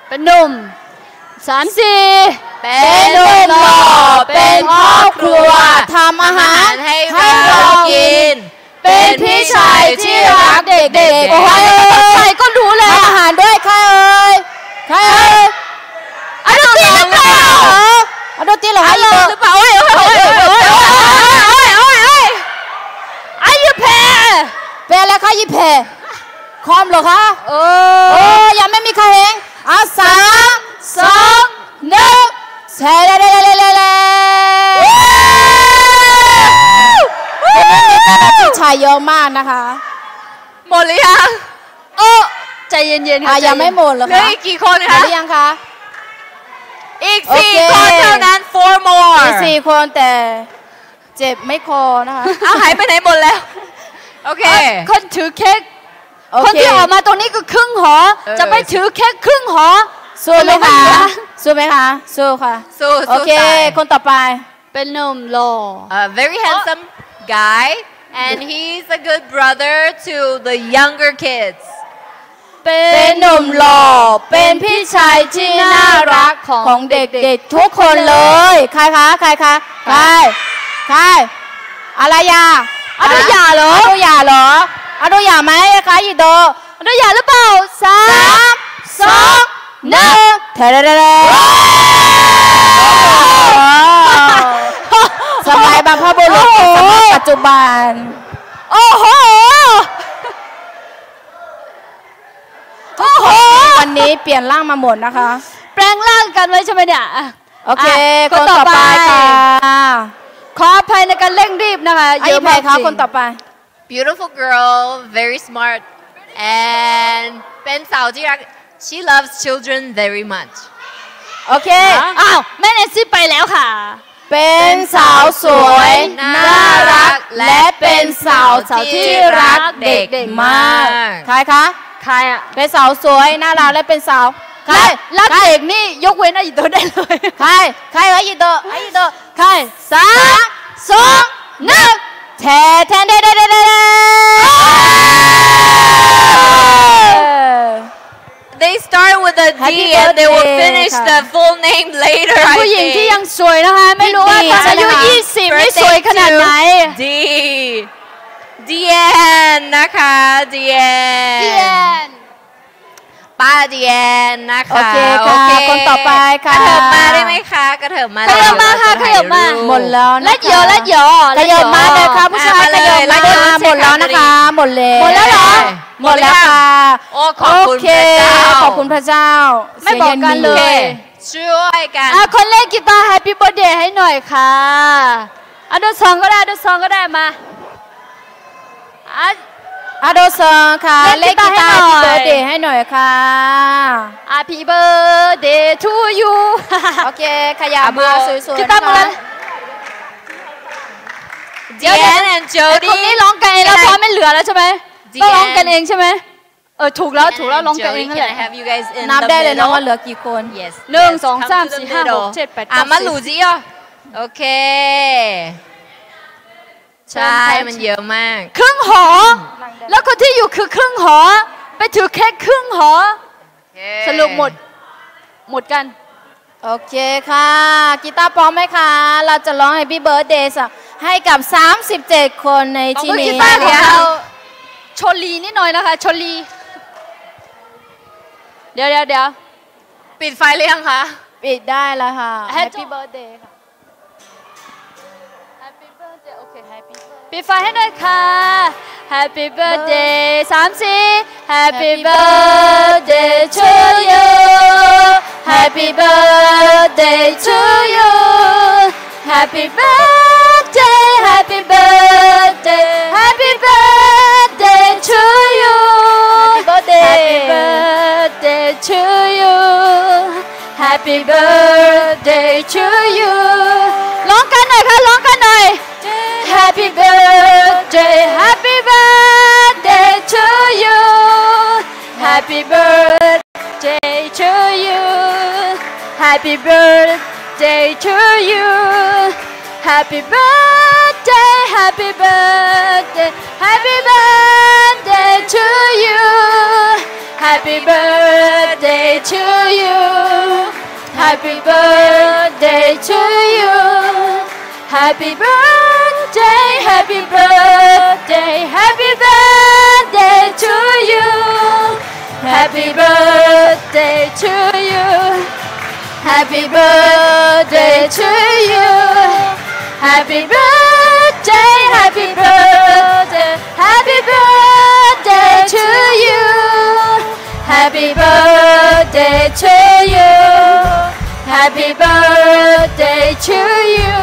เป็นหนุ่ม สาม สี่ เป็นหนุ่มหล่อ เป็นพ่อครัว ทำอาหารให้เรากิน เป็นพี่ชายที่รักเด็กๆ โอ้โห ใครก็รู้แหละ ทำอาหารด้วย ใครเอ่ย ใครเอ่ย อาโดตี้หรือเปล่า อาโดตี้เหรอ อาโดตี้หรือเปล่า โอ้ย โอ้ย โอ้ย โอ้ย โอ้ย โอ้ย อายุแพ้ เป็นอะไรคะ ยี่แพ้ คอมเหรอคะ เออ เออ ยังไม่มีใครเห็น เอา สาม สอง หนึ่ง แชร์ วันนี้มีเจ้าหน้าที่ชายเยอะมากนะคะ หมดหรือยัง โอ้ ใจเย็นๆ ค่ะ อ่ะ ยังไม่หมดเหรอคะ เหลืออีกกี่คนคะ หมดหรือยังคะ อีกสี่คนเท่านั้น four more อีกสี่คน แต่เจ็บไม่พอนะคะ เอาหายไปไหนหมดแล้ว โอเค คนถือเค้ก คนที่ออกมาตรงนี้คือครึ่งหอ จะไปถือเค้กครึ่งหอ สู้ไหมคะ สู้ไหมคะ สู้ค่ะ สู้ โอเค คนต่อไป เป็นหนุ่มหล่อ A very handsome guy and he's a good brother to the younger kids. เป็นหนุ่มหล่อ เป็นพี่ชายที่น่ารักของเด็กๆทุกคนเลย ใครคะ ใครคะ ใคร ใคร อารยา อารยาเหรอ อารยาเหรอ อารยาไหมคะ หยิบดู อารยาหรือเปล่า สาม สอง หนึ่ง แทะแทะแทะแทะ สมัยบรรพบุรุษกับสมัยปัจจุบัน โอ้โห โอ้โห วันนี้เปลี่ยนร่างมาหมดนะคะ แปลงร่างกันไว้ใช่ไหมเนี่ย อ่ะ โอเค อ่ะ คนต่อไป คนต่อไปค่ะ ขออภัยในการเร่งรีบนะคะ เยอะมากจริง คนต่อไป Beautiful girl, very smart, and เป็นสาวที่รัก she loves children very much. โอเค อ้าว แม่แนนซี่ไปแล้วค่ะ เป็นสาวสวย น่ารัก และเป็นสาวที่รักเด็กมาก ใครคะ ใครอะ เป็นสาวสวย น่ารัก และเป็นสาว ใคร รักเด็กนี่ยกเว้นอายิโตะได้เลย ใคร ใคร อายิโตะ อายิโตะ ใคร สาม สอง หนึ่ง แทะแทะแทะแทะแทะแทะ They start with a D and they will finish the full name later, I think. เป็นผู้หญิงที่ยังสวยนะคะ ไม่รู้ว่าตอนอายุยี่สิบนี่สวยขนาดไหน D เดียนนะคะ เดียน เดียน ป้าเดียนนะคะ โอเคค่ะ โอเค คนต่อไปค่ะ กระเถิบมาได้ไหมคะ กระเถิบมา ขยับมาค่ะ ขยับมา หมดแล้วนะคะ แล้วเดี๋ยว แล้วเดี๋ยว ขยับมาเลยค่ะ ผู้ชาย อ่ะ ขยับมาเลย ขยับมา หมดแล้วนะคะ หมดแล้ว หมดแล้วเหรอ หมดแล้วค่ะ โอ้ ขอบคุณพระเจ้า โอเค ขอบคุณพระเจ้า ไม่บอกกันเลย เสียงยังมี ช่วยกัน อ่ะ คนเล่นกีตาร์ Happy Birthday ให้หน่อยค่ะ อ่ะ โดนซองก็ได้ โดนซองก็ได้ มา อ่ะ อ่ะ โดนซองค่ะ เล่นกีตาร์ให้หน่อย เล่นกีตาร์ Happy Birthday ให้หน่อยค่ะ Happy Birthday to you โอเค ขยับมา อ่ะ สวยๆ กีตาร์ นะคะ มือละ เดี๋ยว เดี๋ยว Deanne and Jody คนนี้ร้องกันเองแล้ว เพราะไม่เหลือแล้วใช่ไหม ต้องร้องกันเองใช่ไหม เออ ถูกแล้ว ถูกแล้ว ร้องกันเองนั่นแหละ Can I have you guys in the middle? นับได้เลยนะว่าเหลือกี่คน Yes, yes. หนึ่ง สอง สาม สี่ ห้า หก เจ็ด แปด เก้า สิบ อ่ะ มาหลู่จิอ่ะ โอเค ใช่ มันเยอะมาก ครึ่งหอ แล้วคนที่อยู่คือครึ่งหอ ไปถือเค้กครึ่งหอ โอเค สรุปหมด หมดกัน โอเคค่ะ กีตาร์พร้อมไหมคะ เราจะร้อง Happy Birthday ให้กับ สามสิบเจ็ด คนในที่นี้ กีตาร์ของเรา ชลลีนิดหน่อยนะคะ ชลลี เดี๋ยว เดี๋ยว เดี๋ยว ปิดไฟหรือยังคะ ปิดได้แล้วค่ะ Happy Birthday ค่ะ Happy Birthday โอเค Happy Birthday ปิดไฟให้หน่อยค่ะ Happy Birthday สาม สี่ Happy birthday to you. Happy birthday to you. Happy birthday, happy birthday, happy birthday to you. Happy birthday. Happy birthday to you. Happy birthday to you. ร้องกันหน่อยค่ะ ร้องกันหน่อย Happy birthday, happy birthday to you. Happy birthday to you. Happy birthday to you. Happy birthday, happy birthday, happy birthday to you. Happy birthday to you. Happy birthday to you. Happy birthday, happy birthday, happy birthday to you. Happy birthday to you. Happy birthday to you. Happy birthday, happy birthday, happy birthday to you. Happy birthday to you. Happy birthday to you.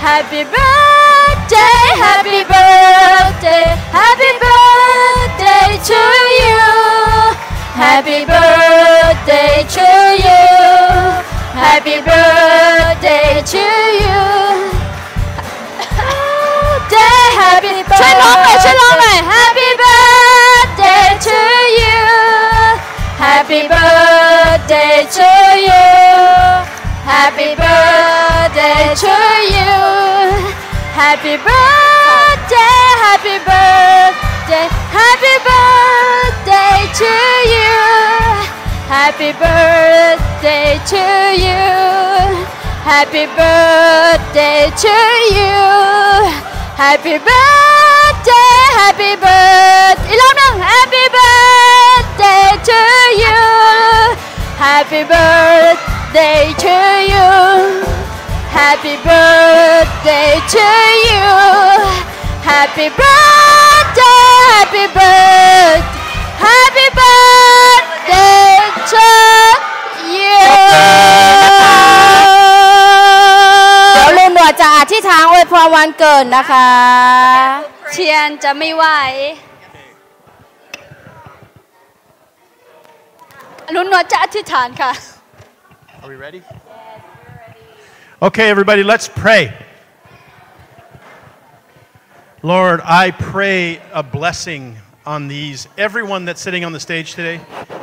Happy birthday, happy birthday, happy birthday to you. Happy birthday to you. Happy birthday to you. Day, happy birthday. ช่วยร้องหน่อย ช่วยร้องหน่อย Happy birthday to you. Happy birthday to you. Happy birthday to you. Happy birthday, happy birthday, happy birthday to you. Happy birthday to you. Happy birthday to you. Happy birthday, happy birthday. อีกรอบหนึ่ง Happy birthday to you. Happy birthday to you. Happy birthday to you. Happy birthday, happy birthday, happy birthday to you. เดี๋ยวลุงหนวดจะอธิษฐานอวยพรวันเกิดนะคะ เทียนจะไม่ไหว ลุงหนวดจะอธิษฐานค่ะ Are we ready? Okay, everybody, let's pray. Lord, I pray a blessing on these, everyone that's sitting on the stage today,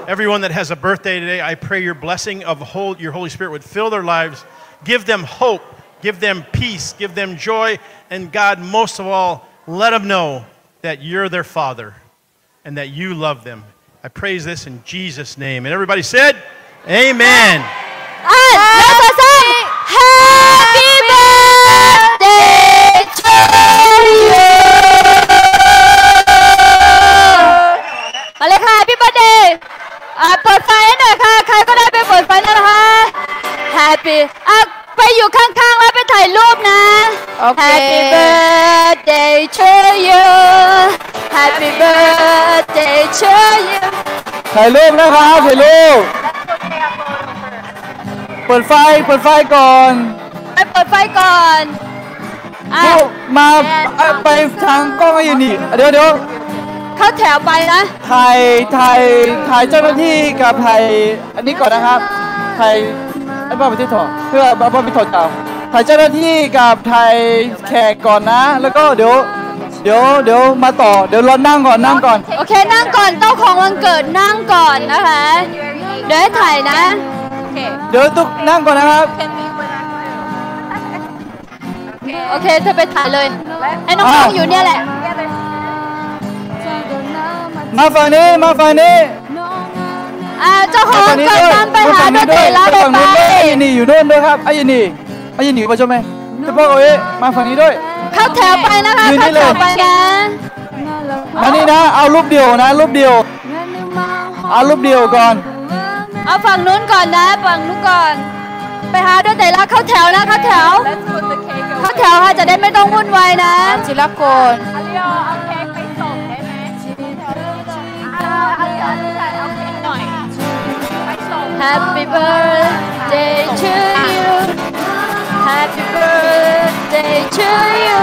everyone that has a birthday today, I pray your blessing of hol-, your Holy Spirit would fill their lives, give them hope, give them peace, give them joy, and God, most of all, let them know that you're their Father and that you love them. I praise this in Jesus' name. And everybody said, Amen. อ่ะ แล้วก็ซ้ำ Happy birthday to you มาเลยค่ะ Happy birthday อ่ะ เปิดไฟให้หน่อยค่ะ ใครก็ได้ไปเปิดไฟหน่อยนะคะ Happy อ่ะ ไปอยู่ข้างๆ แล้วไปถ่ายรูปนะ โอเค Happy birthday to you. Happy birthday to you. ถ่ายรูปนะครับ ถ่ายรูป เปิดไฟ เปิดไฟก่อน ไปเปิดไฟก่อน อ่ะ ลูกมา แอน เอ้ย ไปทางกล้อง ไอ้นี่ เดี๋ยว เดี๋ยว เข้าแถวไปนะ ถ่าย ถ่าย ถ่ายเจ้าหน้าที่กับถ่าย อันนี้ก่อนนะครับ ถ่าย ไอ้บ้าไปที่ถอด เพื่อบ้าไปถอดกาว ถ่ายเจ้าหน้าที่กับถ่ายแขกก่อนนะ แล้วก็เดี๋ยว เดี๋ยว เดี๋ยวมาต่อ เดี๋ยวรอนั่งก่อน นั่งก่อน โอเค นั่งก่อน เจ้าของวันเกิดนั่งก่อนนะคะ เดี๋ยวให้ถ่ายนะ เดี๋ยวตุ๊กนั่งก่อนนะครับ โอเค เธอไปถ่ายเลย ให้น้องๆ อยู่เนี่ยแหละ มาฝั่งนี้ มาฝั่งนี้ อ่า เจ้าของวันเกิดตามไปหาด้วย เตะร้านไป มาฝั่งนู้นด้วย ไอ้นี่อยู่นู่นด้วยครับ ไอ้นี่ ไอ้นี่มาช่วยไหม เฉพาะเอ้ย มาฝั่งนี้ด้วย เข้าแถวไปนะคะ ยืนนี่เลย เข้าแถวไปนะ มานี่นะ เอารูปเดี่ยวนะ รูปเดี่ยว เอารูปเดี่ยวก่อน เอาฝั่งนู้นก่อนนะ ฝั่งนู้นก่อน ไปหาด้วย เตะร้าน เข้าแถวนะ เข้าแถว เข้าแถวค่ะ จะได้ไม่ต้องวุ่นวายนะ ทีละคน เอาเค้กไปส่งได้ไหม เอา เอา เอา เอาเค้กหน่อย ไปส่ง Happy birthday to you. Happy birthday to you.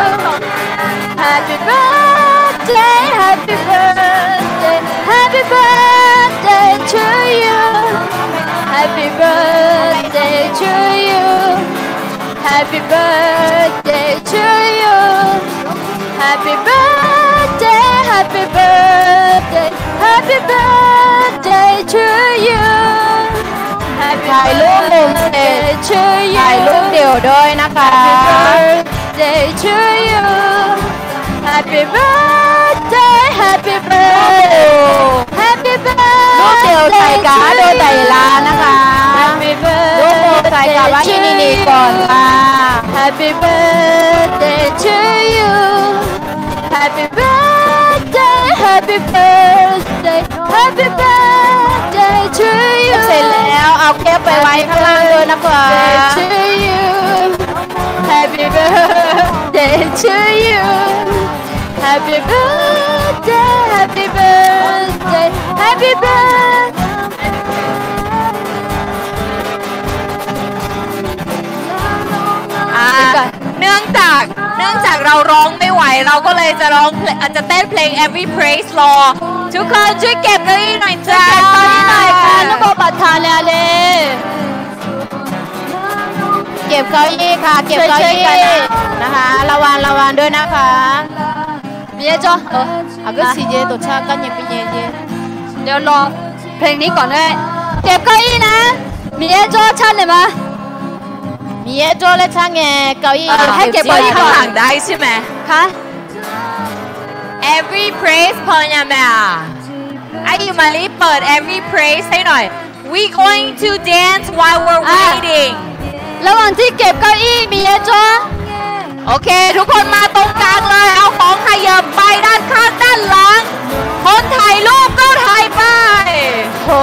Happy birthday, happy birthday, happy birthday to you. Happy birthday to you. Happy birthday to you. Happy birthday, happy birthday, happy birthday to you. Happy birthday to you. ถ่ายรูปหมู่เสร็จ ถ่ายรูปเดี่ยวด้วยนะคะ Happy birthday to you. Happy birthday, happy birthday, happy birthday to you. รูปเดี่ยวถ่ายกับอาโดไตรลานะคะ Happy birthday to you. รูปหมู่ถ่ายกับอาอีนีนีก่อนค่ะ Happy birthday to you. Happy birthday, happy birthday, happy birthday to you. เสร็จแล้วเอาเค้กไปไว้ข้างล่างด้วยนะคะ Happy birthday to you. Happy birthday to you. Happy birthday, happy birthday, happy birthday. อ่า เดี๋ยวก่อน เนื่องจาก เนื่องจากเราร้องไม่ไหว เราก็เลยจะร้องเพลง อาจจะเต้นเพลง Every Praise รอ ทุกคนช่วยเก็บเก้าอี้หน่อยจ้า เก็บเก้าอี้หน่อยค่ะ ทุกคน ปะทานเลย เก็บเก้าอี้ค่ะ เก็บเก้าอี้ ช่วยๆกันนะ นะคะ ระวัง ระวังด้วยนะคะ Miqyaer jawr. เดี๋ยวรอเพลงนี้ก่อนก็ได้ เก็บเก้าอี้นะ Miqyaer jawr ท่านเลยมา Miqyaer jawr laer car ngae เก้าอี้ ให้เก็บเก้าอี้ก่อน ข้างหลังได้ใช่ไหม คะ Every Praise พอยังไหมอ่ะ ไอ้ยูมาลีเปิด Every Praise ให้หน่อย We going to dance while we're waiting ระหว่างที่เก็บเก้าอี้ Miqyaer jawr. โอเค ทุกคนมาตรงกลางเลย เอาของเขยิบไปด้านข้างด้านหลัง คนถ่ายรูปก็ถ่ายไป โอ้